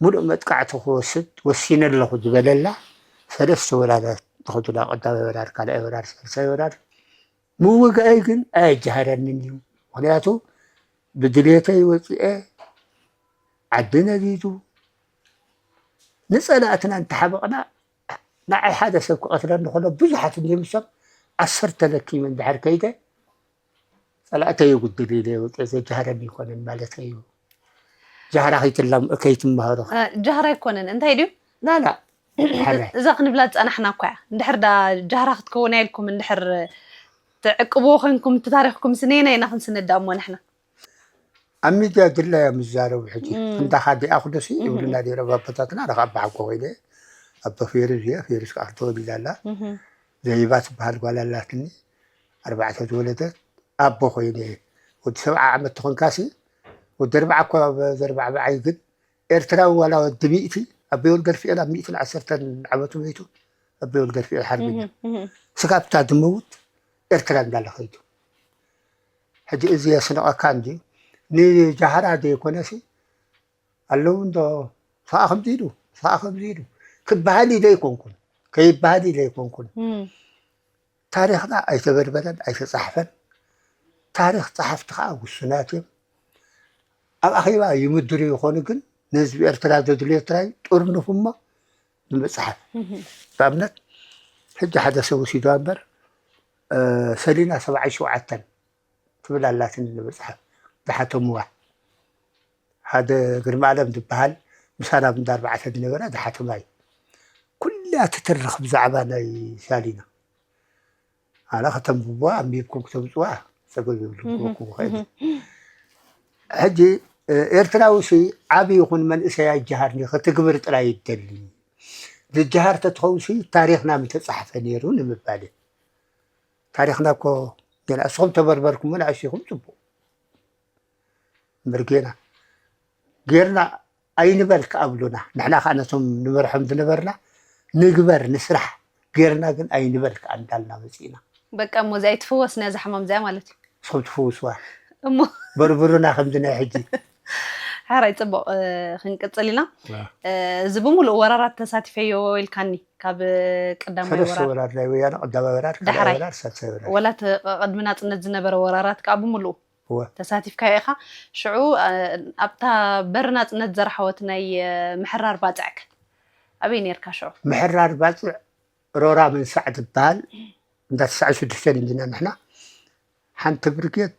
ሙሉእ መጥቃዕቲ ክወስድ ወሲነ ኣለኹ ዝበለላ ሰለስተ ወራራት ዝኸዱላ፣ ቀዳማይ ወራር፣ ካልኣይ ወራር፣ ሳልሳይ ወራር፣ ምውጋኣይ ግን ኣየጀሃረንን እዩ። ምኽንያቱ ብድልየተይ ወፂኤ ዓዲ ነዲዱ ንፀላእትና እንተሓበቕና ንዓይ ሓደ ሰብ ክቐትለኒ ከሎ ብዙሓት እንዲምሶም ዓሰርተ ለኪመ እንድሕር ከይደ ፀላእተይ ይጉድል ኢለ ወፂኤ ዘጀሃረኒ ይኮነን ማለት እዩ። ጃህራ ከይትላም ከይትመሃሮ እ፣ ጃህራ ኣይኮነን እንታይ ድዩ? ላላ ሓራይ እዛ ክንብላ ዝፀናሕና እኳ እያ። እንድሕር ዳ ጃህራ ክትከውን ኢልኩም እንድሕር ትዕቅብዎ ኮንኩም እቲ ታሪኽኩም ስነየና ኢና ክንስነዳ እሞ ንሕና ኣብ ሚድያ ድላያ ምስ ዛረቡ ሕጂ እም። እንዳ ካዲ ኣኽዶሲ እም። ይብሉና ነይሮም ኣቦታትና። ኣነ ከዓ ኣቦሓጎ ኮይነ ኣቦ ፌሩዝ እየ። ፌሩዝ ከዓ ተወሊዳ ኣላ። እም። ዘይባ ትበሃል ጓል ኣላትኒ። ኣርባዕተ ዝወለደት ኣቦ ኮይነ ወዲ ሰብዓ ዓመት ተኾንካሲ ወዲ ኣርባዓ እኮ ዘርባዕብዓይ ግን ኤርትራዊ ዋላ ወዲ ሚእቲ ኣቦይ ወልደርፍኤል ኣብ ሚእትን ዓሰርተን ዓመቱ መይቱ። ኣቦይ ወልደርፍኤል ሓርበኛ እም። እም። ስጋብ እታ ድመውት ኤርትራ እንዳለ ከይዱ። ሕጂ እዚ የስንቐካ እንድዩ። ንጃህራ ዘይኮነሲ ኣለዉ እንዶ፣ ሰኣ ከምዚ ኢሉ፣ ሰኣ ከምዚ ኢሉ ክበሃል ኢለ ኣይኮንኩን፣ ከይበሃል ኢለ ኣይኮንኩን። እም። ታሪኽና ኣይተበርበረን፣ ኣይተጻሕፈን። ታሪኽ ጸሓፍቲ ከኣ ውሱናት እዮም። ኣብ ኣኼባ ይምድሩ ይኾኑ፣ ግን ንህዝቢ ኤርትራ ዘድልዮ ጥራይ ጥርንፉ እሞ ንምጽሓፍ። እም። ንኣብነት ሕጂ ሓደ ሰብ ወሲድዋ እምበር፣ እ፣ ሰሊና ሰብዓን ሸውዓተን ትብል ኣላትኒ ንመጽሓፍ ዝሓተምዋ። ሓደ ግርማኣለም ዝበሃል ምሳና ኣብ እንዳ ኣርባዕተ ዝነበረ ዝሓተማ እዩ። ኩላ ትትርኽ ብዛዕባ ናይ ሳሊና። ኣነ ከተንብብዋ ኣንቢብኩም ክተምጽዋ ጸገም የብሉን እህ፣ ክበኩም ይኽእል እዩ። እህ። ሕጂ፣ እ፣ ኤርትራዊ ሲ ዓቢ ይኹን መንእሰይ ኣይጀሃርኒ ክትግብር ጥራይ ይደሊ። ዝጀሃር ተትኸውን ሲ ታሪኽና ምተጻሕፈ ነይሩ ንምባል እዩ። ታሪኽና እኮ ገና እስኹም ተበርበርኩሞ ንኣሽቱኹም ጽቡቕ። እምበር ጌና፣ ጌርና ኣይንበል ክኣብሉና። ንሕና ከኣ ነቶም ንመርሖም ዝነበርና ንግበር፣ ንስራሕ፣ ጌርና ግን ኣይንበል ከኣ እንዳልና መጺእና። በቃ እሞ እዚኣ ኣይትፍወስን እያ እዛ ሕማም እዚኣ ማለት እዩ። ንስኹም ትፍውስዋ። እሞ በርብሩና ከምዚ ናይ ሕጂ። ሓራይ ጽቡቕ፣ እ፣ ክንቅጽል ኢና። ዋ። እ፣ እዚ ብምሉእ ወራራት ተሳቲፈዮ ኢልካኒ፣ ካብ ቀዳማይ ሰለስተ ወራር። ወራር ናይ ወያነ፣ ቀዳማይ ወራር፣ ካልኣይ ዳሕራይ። ወራር፣ ሳልሳይ ወራር። ወላ እቲ ቐ-፣ ቅድሚ ናጽነት ዝነበረ ወራራት ከኣ ብምሉኡ እወ። ተሳቲፍካዮ ኢኻ። ሽዑ፣ እ፣ ኣብታ በሪ ናጽነት ዘርሓወት ናይ፣ እ፣ ምሕራር ባጽዕከ ኣበይ ነርካ ሽዑ? ምሕራር ባጽዕ ሮራ መንሳዕ ትበሃል፣ እንዳ ተስዓን ሽዱሽተን እንዲና ንሕና። ሓንቲ ብርጌድ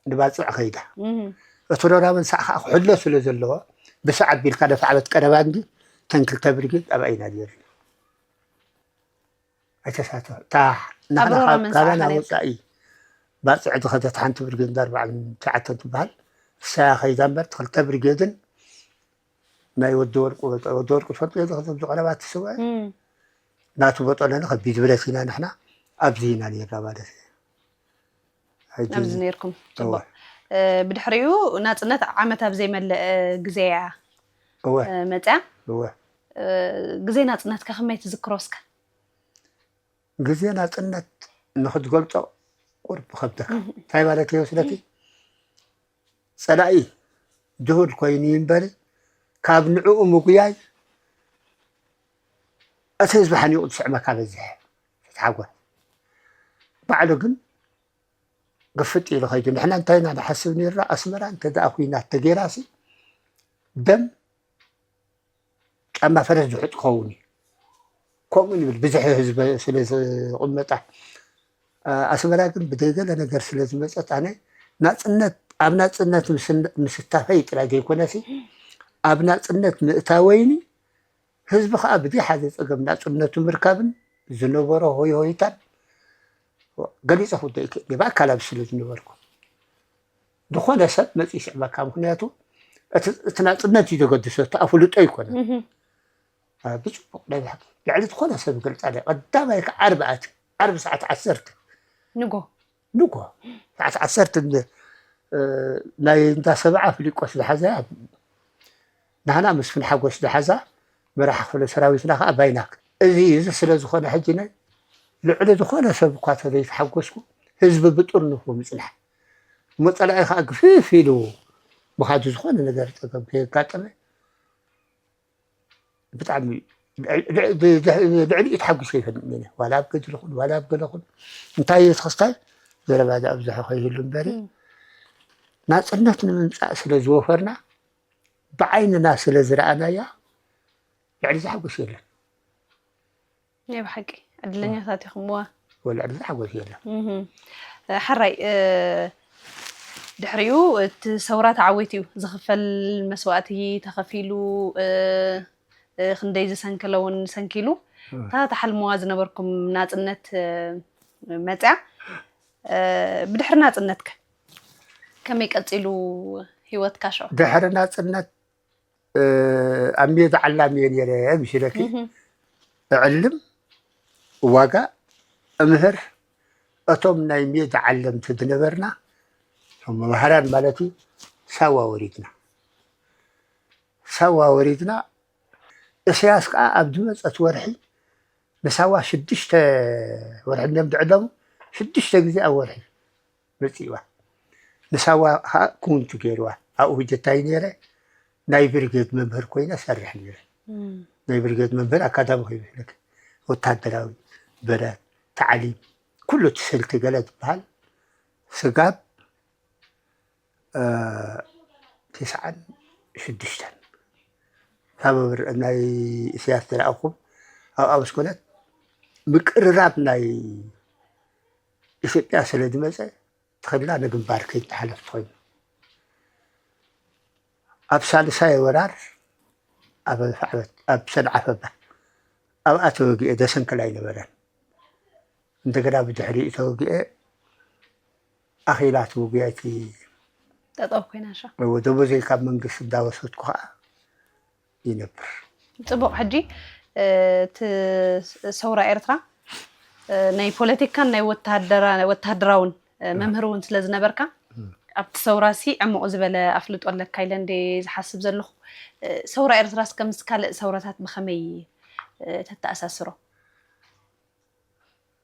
ንባጽዕ ከይዳ። እህ። እቲ ሮራ መንሳዕ ከዓ ክሕሎ ስለ ዘለዎ፣ ብሳዕ ኣቢልካ ደፋዕ በት ቀረባ እንዲ፣ ተን ክልተ ብርጌድ ኣብኣ ኢና ነይርና። ኣይተሳተፈ-፣ እታ ንሕና ኣብ ሮራ ካብ መንሳዕ ካባና ከነይ- ወጻኢ ባጽዕ ዝኸደት ሓንቲ ብርጌድ እንዳ ኣርባዓን ትሽዓተን ትበሃል። እሳ ከይዳ እምበር፣ እቲ ክልተ ብርጌድን ናይ ወዲ ወርቁ በጦ-፣ ወዲ ወርቁ ትፈልጥዮ ዶ? ከዚ ኣብዚ ቀረባ እቲ ሰብኣይ እም። ናቱ በጦለኒ ከቢድ ብረት ኢና ንሕና ኣብዚ ኢና ነይርና ማለት እዩ። ሕጂ ኣብዚ ነይርኩም። እወ። ጽቡቕ። እ፣ ብድሕሪኡ ናጽነት ዓመት ኣብ ዘይመልእ ግዜ እያ፣ እወ። እ፣ መጽያ። እወ። እ፣ ግዜ ናጽነትከ ከመይ ትዝክሮ እስከ? ግዜ ናጽነት ንኽትገልጾ ቁሩብ ይኸብደካ። እህ። እንታይ ማለት እየ መስለኪ? ጸላኢ ድሁል ኮይኑ እዩ እምበር፣ ካብ ንዕኡ ምጉያይ እቲ ህዝቢ ሓኒቑ ዝስዕመካ በዝሐ። ፍትሓጎ ባዕሉ ግን ግፍጥ ኢሉ ኸይዱ። ንሕና እንታይ ኢና ንሓስብ ነይርና? ኣስመራ እንተ ደኣ ኲናት ተገይራሲ ደም ጫማ ፈረስ ዝሑጥ ክኸውን እዩ። ከምኡ ንብል፣ ብዝሒ ህዝቢ ስለ ዝቕመጣ። ኣ-፣ ኣስመራ ግን ብደይ ገለ ነገር ስለ ዝመጸት፣ ኣነ ናጽነት፣ ኣብ ናጽነት ምስን-፣ ምስታፈይ ጥራይ ዘይኮነሲ፣ ኣብ ናጽነት ምእታወይኒ፣ ህዝቢ ኸኣ ብደይ ሓደ ጸገም ናጽነቱ ምርካብን ዝነበሮ ሆይ ሆይታን ገሊጸ ክወደ ይክእል እየ፣ ብኣካል ኣብዚ ስለ ዝነበርኩ። ዝኾነ ሰብ መጺኡ ይስዕመካ፣ ምኽንያቱ እቲ፣ እቲ ናጽነት እዩ ዘገድሶ፣ እቲ ኣፍልጦ ኣይኮነን። እህ። ብፅቡቕ ናይ ብሓቂ ልዕሊ ዝኾነ ሰብ ገልፃ። ቀዳማይ ከዓ ዓርቢ ኣትዩ፣ ዓርቢ ሰዓት ዓሰርተ ንጎ ንጎ ሰዓት ዓሰርተ ናይ እንዳ ሰብዓ ፍሊቆስ ዝሓዘያ፣ ናህና መስፍን ሓጎስ ዝሓዛ፣ መራሒ ክፍለ ሰራዊትና ከዓ ባይናክ። እዚ እዚ ስለ ዝኾነ ሕጂ ናይ ልዕሊ ዝኾነ ሰብ እኳ ተዘይተሓጎስኩ፣ ህዝቢ ብጥርንፉ ምፅናሕ እሞ ፀላኢ ከዓ ግፍፍ ኢሉ ምኻዱ፣ ዝኾነ ነገር ፀገም ከየጋጠመ ብጣዕሚ ልዕሊኡ ተሓጒሰ ይፈልጥ እየ። ዋላ ኣብ ገድሊ ኹን ዋላ ኣብ ገለ ኹን እንታይ እዩ ተኸስታይ ዘረባ ዝኣብዝሖ ከይህሉ እምበሪ፣ ናፅነት ንምምፃእ ስለ ዝወፈርና፣ ብዓይንና ስለ ዝረኣናያ፣ ልዕሊ ዝሓጎስ የለን። ናይ ብሓቂ ዕድለኛታት ኢኹምዋ። ወላ ዕድል ሓጎስ የለን። ሓራይ ድሕሪኡ እቲ ሰውራ ተዓዊቱ እዩ። ዝኽፈል መስዋእቲ ተኸፊሉ፣ ክንደይ ዝሰንከለ እውን ሰንኪሉ፣ እታ ተሓልምዋ ዝነበርኩም ናፅነት መፅያ። ብድሕሪ ናፅነትከ ከመይ ቀፂሉ ሂወትካ? ሸ ድሕሪ ናፅነት ኣብ ሜዳ ዓላሚ እየ ነይረ። ምሽለኪ እዕልም፣ እዋጋእ፣ እምህር። እቶም ናይ ሜዳ ዓለምቲ ዝነበርና፣ እቶም መምሃራን ማለት እዩ፣ ሳዋ ወሪድና። ሳዋ ወሪድና። እሰያስ ከዓ ኣብ ዝመፀት ወርሒ ንሳዋ ሽዱሽተ ወርሒ እዮም ዝዕለሙ። ሽዱሽተ ግዜ ኣብ ወርሒ መፂእዋ። ንሳዋ ከዓ ክውንቲ ገይርዋ። ኣብኡ ህጀታይ ነይረ፣ ናይ ብርጌድ መምህር ኮይነ ሰርሕ ነይረ። ናይ ብርጌድ መምህር ኣካዳሚ ከይመስለክ፣ ወታደራዊ፣ ብረት፣ ታዕሊም፣ ኩሉ እቲ ስልቲ ገለ ዝበሃል ስጋብ ተስዓን ሽዱሽተን ካብ ናይ ኢሳያስ ዝረኣኹም ኣብ ኣበስኮለት ምቅርራብ ናይ ኢትዮጵያ ስለ ዝመፀ፣ ተኸላ ንግንባር ከይተሓለፍ ኮይኑ፣ ኣብ ሳልሳይ ወራር ኣብ ሰንዓፈ፣ ኣብኣ ተወጊኤ፣ ደሰንክል ኣይነበረን። እንደገና ብድሕሪኡ ተወጊኤ፣ ኣኺላ እቲ ውግያ እቲ ጠጠው ኮይና። ሻ ደሞዘይ ካብ መንግስቲ እንዳወሰድኩ ከዓ ይነብር። ፅቡቕ። ሕጂ እቲ ሰውራ ኤርትራ ናይ ፖለቲካን ናይ ወተሃደራውን መምህር እውን ስለ ዝነበርካ፣ ኣብቲ ሰውራ ሲ ዕሙቕ ዝበለ ኣፍልጦ ኣለካ ኢለ እንደ ዝሓስብ ዘለኹ። ሰውራ ኤርትራስ ከምስ ካልእ ሰውራታት ብኸመይ ተተኣሳስሮ?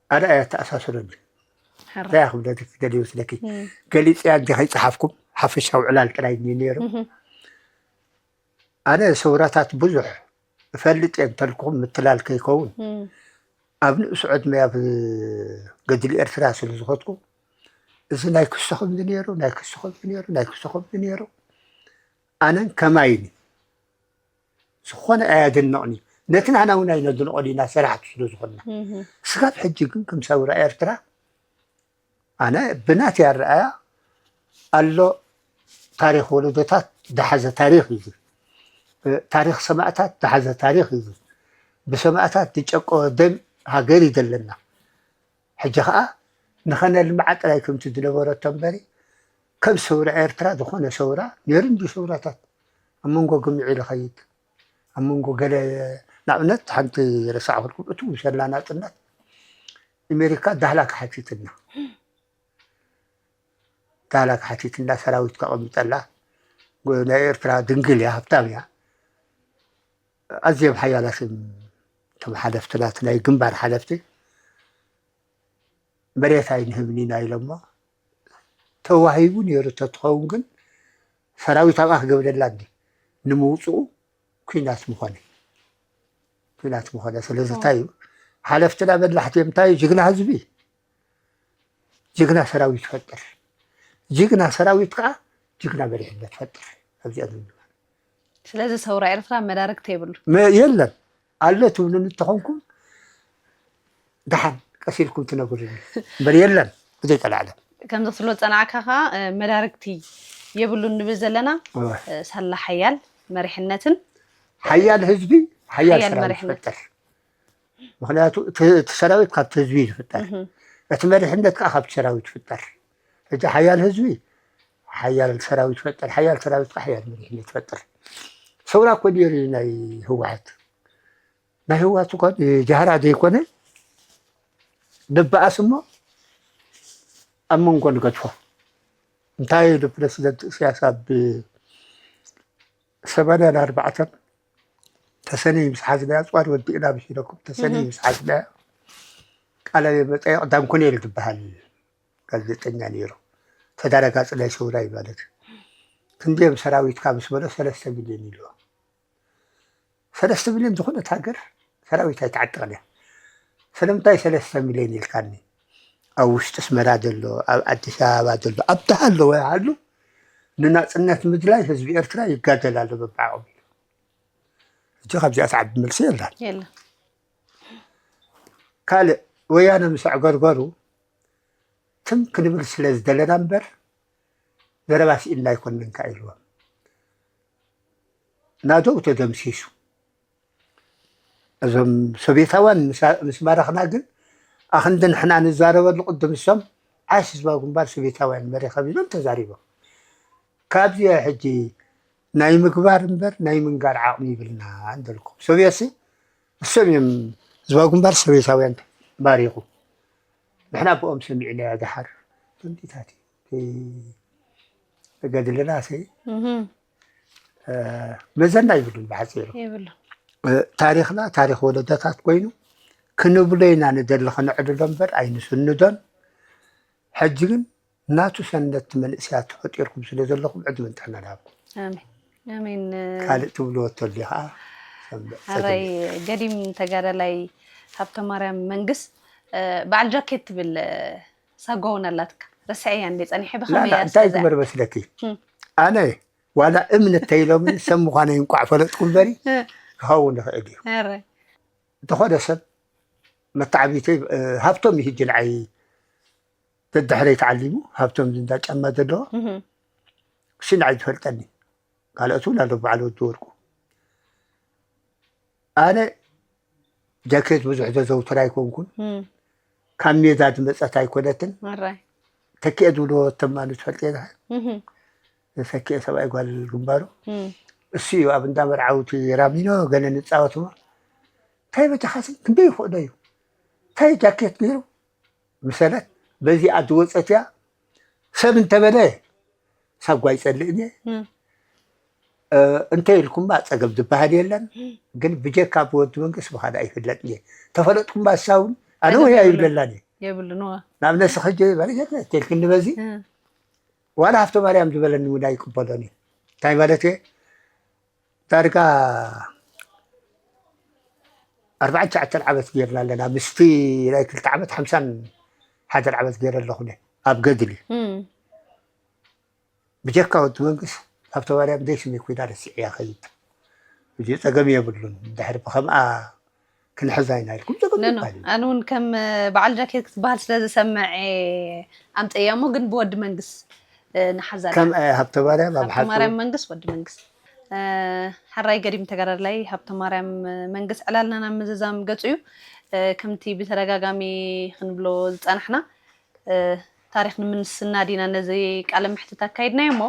ኣነ ኣየተኣሳስረኒ። እንታይ ክብለኪ ደልዩ ስለኪ፣ ገሊፀያ እንዲ ከይፀሓፍኩም ሓፈሻዊ ዕላል ጥራይ እዩ ነይሩ። ኣነ ሰውራታት ብዙሕ እፈልጥ እየ እንተልኩም ምትላል ከይከውን፣ ኣብ ንእሱ ዕድመ ኣብ ገድሊ ኤርትራ ስለ ዝኸድኩ፣ እዚ ናይ ክስኹም ዝነይሩ፣ ናይ ክስኹም ዝነይሩ፣ ናይ ክስኹም ዝነይሩ፣ ኣነን ከማይን ዝኾነ ኣያድንቕን እዩ። ነቲ ናህና እውን ኣይነድንቖን ኢና፣ ሰራሕቲ ስለ ዝኾንና። ስጋብ ሕጂ ግን ከም ሰውራ ኤርትራ ኣነ ብናተይ ኣረኣያ ኣሎ፣ ታሪኽ ወለዶታት ዝሓዘ ታሪኽ እዩ። ታሪኽ ሰማእታት ዝሓዘ ታሪኽ እዩ። ብሰማእታት ዝጨቀወ ደም ሃገር እዩ ዘለና። ሕጂ ኸዓ ንኸነልምዓ ጥራይ ከምቲ ዝነበረቶ እምበሪ፣ ከም ሰውራ ኤርትራ ዝኾነ ሰውራ ነይሩ እንዲ ሰውራታት ኣብ መንጎ ግምዒ ዝኸይድ፣ ኣብ መንጎ ገለ፣ ንኣብነት ሓንቲ ረሳዕኩልኩም፣ እቲ ውሰላ ናጽነት ኣሜሪካ ዳህላክ ሓቲትና። ዳህላክ ሓቲትና፣ ሰራዊት ከቐምጠላ። ጎ-፣ ናይ ኤርትራ ድንግል እያ፣ ሃብታም እያ። ኣዝዮም ሓያላት እዮም እቶም ሓለፍቲ ናቲ ናይ ግንባር ሓለፍቲ። መሬት ኣይንህብን ኢና ኢሎሞ። ተዋሂቡ ነይሩ ተትኸውን ግን ሰራዊት ኣብኣ ክገብረላ እንዲ ንምውፅኡ ኩናት ምኾነ። ኩናት ምኾነ። ስለዚ እንታይ እዩ? ሓለፍትና በላሕቲ እዮም። እንታይ እዩ? ጅግና ህዝቢ፣ ጅግና ሰራዊት ይፈጥር። ጅግና ሰራዊት ከዓ ጅግና መሪሕነት ይፈጥር። ኣብዚኣ ዝምድባ። ስለዚ ሰውራ ኤርትራ መዳርግቲ የብሉ። መ-፣ የለን። ኣሎ ትብሉኒ እንተኾንኩም ደሓን ቀስ ኢልኩም ትነግሩኒ። እምበር የለን። ብዘይቀላዕለ። ከምዚ ክትብሎ ዝጸናዕካ ኸዓ፣ እ፣ መዳርግቲ የብሉን ንብል ዘለና፣ እወ። እ፣ ሳላ ሓያል መሪሕነትን ሓያል ህዝቢ፣ ሓያል ሓያል ሰራዊት መሪሕነት። ይፈጥር። ምኽንያቱ እቲ፣ እቲ ሰራዊት ካብቲ ህዝቢ እዩ ዝፍጠር። እህ። እቲ መሪሕነት ከዓ ካብቲ ሰራዊት ይፍጠር። ሕጂ ሓያል ህዝቢ ሓያል ሰራዊት ይፈጥር፣ ሓያል ሰራዊት ከዓ ሓያል መሪሕነት ይፈጥር። ሰውራ እኮ ነይሩ እዩ ናይ ህወሓት። ናይ ህወሓት እኮ ጃህራ ዘይኮነ፣ ንበኣስ እሞ ኣብ መንጎ ንገድፎ። እንታይ ኢሉ ፕረሲደንት እስያስ ኣብ ሰማንያን ኣርባዕተን ተሰነይ ምስ ሓዝናያ፣ ኣፅዋር ወዲእና ምስ ኢለኩም፣ ተሰነይ ምስ ሓዝናያ፣ ቃለ መጠየቕ ዳንኩኔል ዝበሃል ጋዜጠኛ ነይሩ። ተዳረጋፂ ናይ ሰውራይ ማለት እዩ። ክንደዮም ሰራዊትካ ምስ በሎ፣ ሰለስተ ሚልዮን ኢልዎ። ሰለስተ ሚልዮን ዝኾነት ሃገር ሰራዊት ኣይትዓጥቕን እያ። ስለምንታይ ሰለስተ ሚልዮን ኢልካኒ? ኣብ ውሽጢ ኣስመራ ዘሎ፣ ኣብ ኣዲስ ኣበባ ዘሎ፣ ኣብ ደሃ ኣለዎ ይሃሉ፣ ንናጽነት ምድላይ ህዝቢ ኤርትራ ይጋደል ኣሎ በብዓቕሙ ኢሉ። ሕጂ ካብዚኣ ትዓቢ መልሲ የላን። የለን። ካልእ፣ ወያነ ምስ ኣዕገርገሩ ትም ክንብል ስለ ዝደለና እምበር፣ ዘረባ ስኢልና ኣይኮንንካ ኢልዎም። ናደው ተደምሲሱ። እዞም ሶቪየታውያን ምስ፣ ምስ ማረኽና ግን፣ ኣኽንዲ ንሕና ንዛረበሉ ቅድም እሶም ዓስ ህዝባዊ ግንባር ሶቪየታውያን መሪኸም ኢሎም ተዛሪቦም። ካብዚ ሕጂ ናይ ምግባር እምበር ናይ ምንጋር ዓቕሚ ይብልና እንደልኩም። ሶቪየትሲ እሶም እዮም ህዝባዊ ግንባር ሶቪየታውያን ማሪኹ። ንሕና ብኦም ሰሚዕናዮ ደሓር። ፈንዲታት እዩ። ገድልና ሲ፣ እህ፣ እ፣ መዘና ይብሉን ብሓፂሩ። ይብሉ። እ፣ ታሪኽና ታሪኽ ወለዶታት ኮይኑ ክንብሎ ኢና ንደሊ፣ ከነዕልሎ እምበር ኣይንስንዶን። ሕጂ ግን ናቱ ሰነድቲ መንእሰያት ተፈጢርኩም ስለ ዘለኹም ዕድመን ጥዕናን ይሃብኩም። ኣሜን። ኣሜን። ካልእ ትብልዎ ተልዩ ከዓ ሰምዕ፣ ኣራይ ጸገም። ገዲም ተጋዳላይ ሃብተ ማርያም መንግስ፣ እ፣ በዓል ጃኬት ትብል፣ እ፣ ሳጓ እውን ኣላትካ። ረስዐያ እንዴ ጸኒሐ ላ፣ ብኸመይ ላ፣ እያ እንታይ እስከዛ? ግበር መስለኪ? እም። ኣነ ዋላ እምነት ተይሎምኒ ሰብ ምዃነይ እንቋዕ ፈለጥኩ እምበሪ፣ እ። ክኸውን ይኽእል እዩ። ኣራይ። ዝኾነ ሰብ መተዓቢተይ፣ እ፣ ሃብቶም እዩ ሕጂ ንዓይ ደድሕረይ ተዓሊሙ፣ ሃብቶም እንዳ ጫማ ዘለዎ፣ እህ። እሱ ንዓይ ዝፈልጠኒ። ካልኦት እውን ኣለዉ፣ በዓል ወዲ ወርቁ። ኣነ ጃኬት ብዙሕ ዘዘውትር ኣይኮንኩን። እም። ካብ ሜዳ ዝመጸት ኣይኮነትን። ኣራይ። ተኪኤ ዝብልዎ ተማኑ ትፈልጥዮ ዲኻ? እህ። ዘሰኪኤ ሰብኣይ ጓል ግንባሩ። እም። እሱ እዩ ኣብ እንዳ መርዓውቲ ራሚኖ ገለ ንጻወት እሞ፣ እንታይ በጃኻሲ ክንደይ ይኽእሎ እዩ? እንታይ ጃኬት ገይሩ? ምሰለት በዚኣ ዝወጸት እያ። ሰብ እንተበለ ሳጓ ይጸልእን እየ። እም። እ፣ እንተ ኢልኩማ ጸገም ዝበሃል የለን። ግን ብጀካ ብወዲ መንግስቲ ብኻልእ ኣይፍለጥን እየ። ተፈለጥኩማ እሳ እውን ኣነ ወይ ኣይብለላን እየ። የብሉን፣ እዋ። ንኣብነት ንስኺ ሕጂ ማለት እየ፣ እንተ ኢልክኒ በዚ፣ እም። ዋላ ሃብተ ማርያም ዝበለኒ እውን ኣይቅበሎን እየ። እንታይ ማለት እየ? ዳርጋ ኣርባዓን ትሽዓተን ዓመት ጌርና ኣለና። ምስቲ ናይ ክልተ ዓመት ሓምሳን ሓደን ዓመት ጌረ ኣለኹ እነ ኣብ ገድሊ። እም። ብጀካ ወዲ መንግስ ሃብተ ማርያም ደይ ስመይ ኮይና ረሲዐያ ኸይድ። እዚ ጸገም የብሉን። እንድሕር ብኸምኣ ክንሕዛ ኢና ኢልኩም ጸገም ኖ፣ ኖ። ይባል እዩ። ኣነ እውን ከም በዓል ጃኬት ክትበሃል ስለ ዝሰምዐ ኣምፀያ እሞ፣ ግን ብወዲ መንግስ፣ እ፣ ንሓዛ ከም፣ እ፣ ሃብተ ማርያም ኣብ ሃብተ ሓፁር ማርያም መንግስ፣ ወዲ መንግስ። እ፣ ሕራይ ገዲም ተጋዳላይ ሃብተ ማርያም መንግስ፣ ዕላልና ናብ ምዝዛም ገፁ እዩ። እ፣ ከምቲ ብተደጋጋሚ ክንብሎ ዝፀናሕና፣ እ፣ ታሪኽ ንምስናድ ኢና ነዚ ቃለ መሕትት ኣካይድናዮ እሞ፣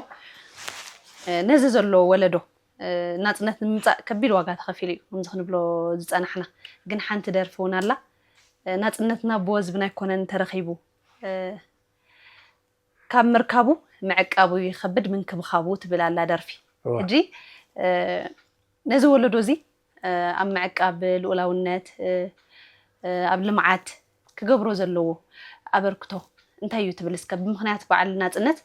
እ፣ ነዚ ዘሎ ወለዶ፣ እ፣ ናጽነት ንምምጻእ ከቢድ ዋጋ ተኸፊሉ እዩ፣ ከምዚ ክንብሎ ዝጸናሕና። ግን ሓንቲ ደርፊ እውን ኣላ፣ እ፣ ናጽነትና ብወዝብና ኣይኮነን ተረኺቡ፣ እ፣ ካብ ምርካቡ ምዕቃቡ ይኸብድ ምንክብኻቡ ትብል ኣላ ደርፊ። እዋ። ሕጂ፣ እ፣ ነዚ ወለዶ እዚ፣ እ፣ ኣብ ምዕቃብ ልኡላውነት፣ እ፣ እ፣ ኣብ ልምዓት ክገብሮ ዘለዎ ኣበርክቶ እንታይ እዩ ትብል? እስከ ብምኽንያት በዓል ናጽነት፣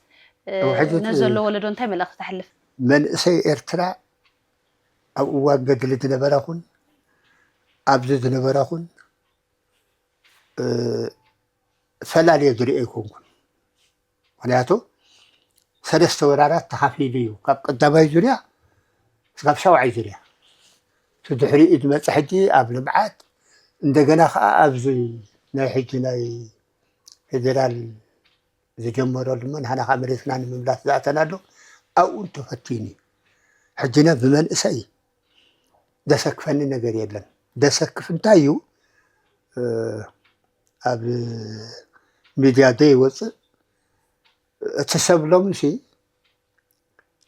እ፣ እው፣ ሕጂ ነዚ እቲ ዘሎ ወለዶ እንታይ መልእኽቲ ተሕልፍ? መንእሰይ ኤርትራ ኣብ እዋን ገድሊ ዝነበረ ኹን ኣብዚ ዝነበረ ኹን፣ እ፣ ፈላልየ ዝሪኦ ኣይኮንኩን። ምኽንያቱ ሰለስተ ወራራት ተኻፊሉ እዩ፣ ካብ ቀዳማይ ዙርያ እስካብ ሻውዓይ ዙርያ። እቲ ድሕሪኡ ዝመፀ ሕጂ ኣብ ልምዓት፣ እንደገና ከዓ ኣብዚ ናይ ሕጂ ናይ ፌዴራል ዝጀመረሉ እሞ ንሕና ከዓ መሬትና ንምምላስ ዝኣተናሉ ኣብኡ ተፈቲኑ እዩ። ሕጂ ነ ብመንእሰይ ዘሰክፈኒ ነገር የለን። ዘሰክፍ እንታይ እዩ? እ፣ ኣብ ሚድያ ዘይወፅእ እቲ ሰብ ሎምሲ፣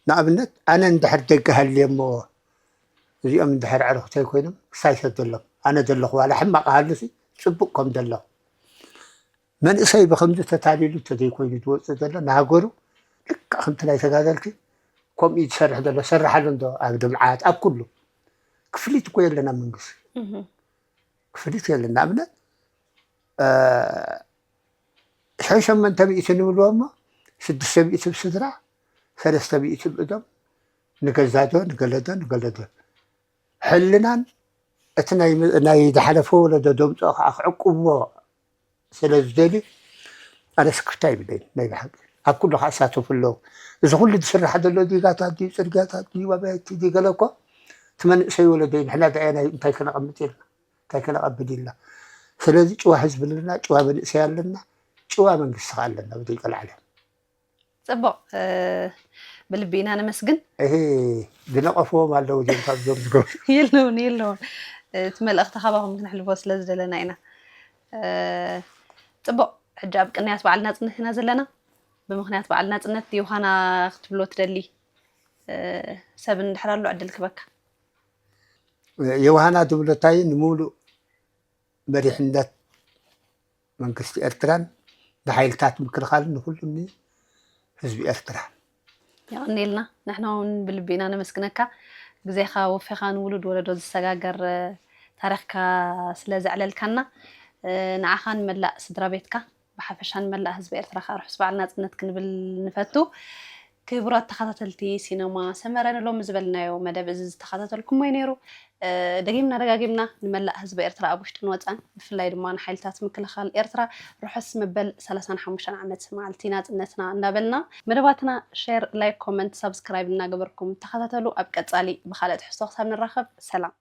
ንኣብነት ኣነ እንድሕር ደገ ሃልየ እሞ እዚኦም እንድሕር ኣዕሩኽተይ ኮይኖም ክሳይ ሰደሎም። ኣነ ዘለኹ ዋላ ሕማቕ ሃሉሲ ጽቡቕ ከም ዘሎ መንእሰይ ብኸምዚ ተታሊሉ እንተዘይኮይኑ ዝወፅእ ዘሎ ንሃገሩ ልክዕ ከምቲ ናይ ተጋደልቲ ከምኡ እዩ ዝሰርሕ ዘሎ። ሰራሓሉ እንዶ ኣብ ልምዓት ኣብ ኩሉ ክፍሊት እኮ የለን ኣብ መንግስቲ ክፍሊት የለን። ንኣብነት ሸሸመንተ ሚእቲ ንብልዎ እሞ ስድስተ ሚእቲ ብስድራ ሰለስተ ሚእቲ ብእዶም ንገዛዶ ንገለዶ ንገለዶ ሕልናን እቲ ናይ ዝሓለፈ ወለዶ ደምፅኦ ከዓ ክዕቅብዎ ስለ ዝደልዩ ኣነ ስክፍታ ይብለይ ናይ ብሓቂ ኣብ ኩሉ ከዓ ሳተፉ ኣለዉ። እዚ ኩሉ ዝስራሕ ዘሎ ዲጋታት ድዩ ፅርግያታት ድዩ ኣባይቲ ድዩ ገለ እኮ እቲ መንእሰይ ወለዶ እዩ። ንሕና ደኣ እንታይ ከነቐምጥ ኢልና እንታይ ከነቐብል ኢልና። ስለዚ ጭዋ ህዝቢ ኣለና፣ ጭዋ መንእሰይ ኣለና፣ ጭዋ መንግስቲ ከዓ ኣለና ብደይ ቀልዓለም። ፅቡቕ ብልቢ ኢና ነመስግን። ዝነቐፍዎም ኣለዉ ዲም ካብዞም ዝገብሩ የለውን የለውን። እቲ መልእኽቲ ካባኹም ክነሕልፎ ስለ ዝደለና ኢና። ፅቡቕ ሕጂ ኣብ ቅንያት በዓል ናፅነት ኢና ዘለና። ብምኽንያት በዓል ናፅነት ዮሃና ክትብሎ ትደሊ ሰብ እንድሕር ኣሎ ዕድል ክበካ። ዮሃና ትብሎ እንታይ ንምሉእ መሪሕነት መንግስቲ ኤርትራን ንሓይልታት ምክልኻልን ንኩሉም ህዝቢ ኤርትራ። የቐኔልና ንሕና እውን ብልቢ ኢና ነመስግነካ። ግዜኻ ወፊኻ ንውሉድ ወለዶ ዝሰጋገር ታሪኽካ ስለ ዘዕለልካና ንዓኻ ንመላእ ስድራ ቤትካ ብሓፈሻ ንመላእ ህዝቢ ኤርትራ ከዓ ርሑስ በዓል ናፅነት ክንብል ንፈቱ። ክቡራት ተኸታተልቲ ሲነማ ሰመረ ንሎሚ ዝበልናዮ መደብ እዚ ዝተኸታተልኩሞ እዩ ነይሩ። ደጊምና ደጋጊምና ንመላእ ህዝቢ ኤርትራ ኣብ ውሽጥን ወፃን ብፍላይ ድማ ንሓይልታት ምክልኻል ኤርትራ ርሑስ መበል ሰላሳን ሓሙሽተን ዓመት መዓልቲ ናፅነትና እንዳበልና መደባትና ሼር፣ ላይክ፣ ኮመንት፣ ሳብስክራይብ እናገበርኩም ተኸታተሉ። ኣብ ቀፃሊ ብካልእ ትሕዝቶ ክሳብ ንራኸብ ሰላም።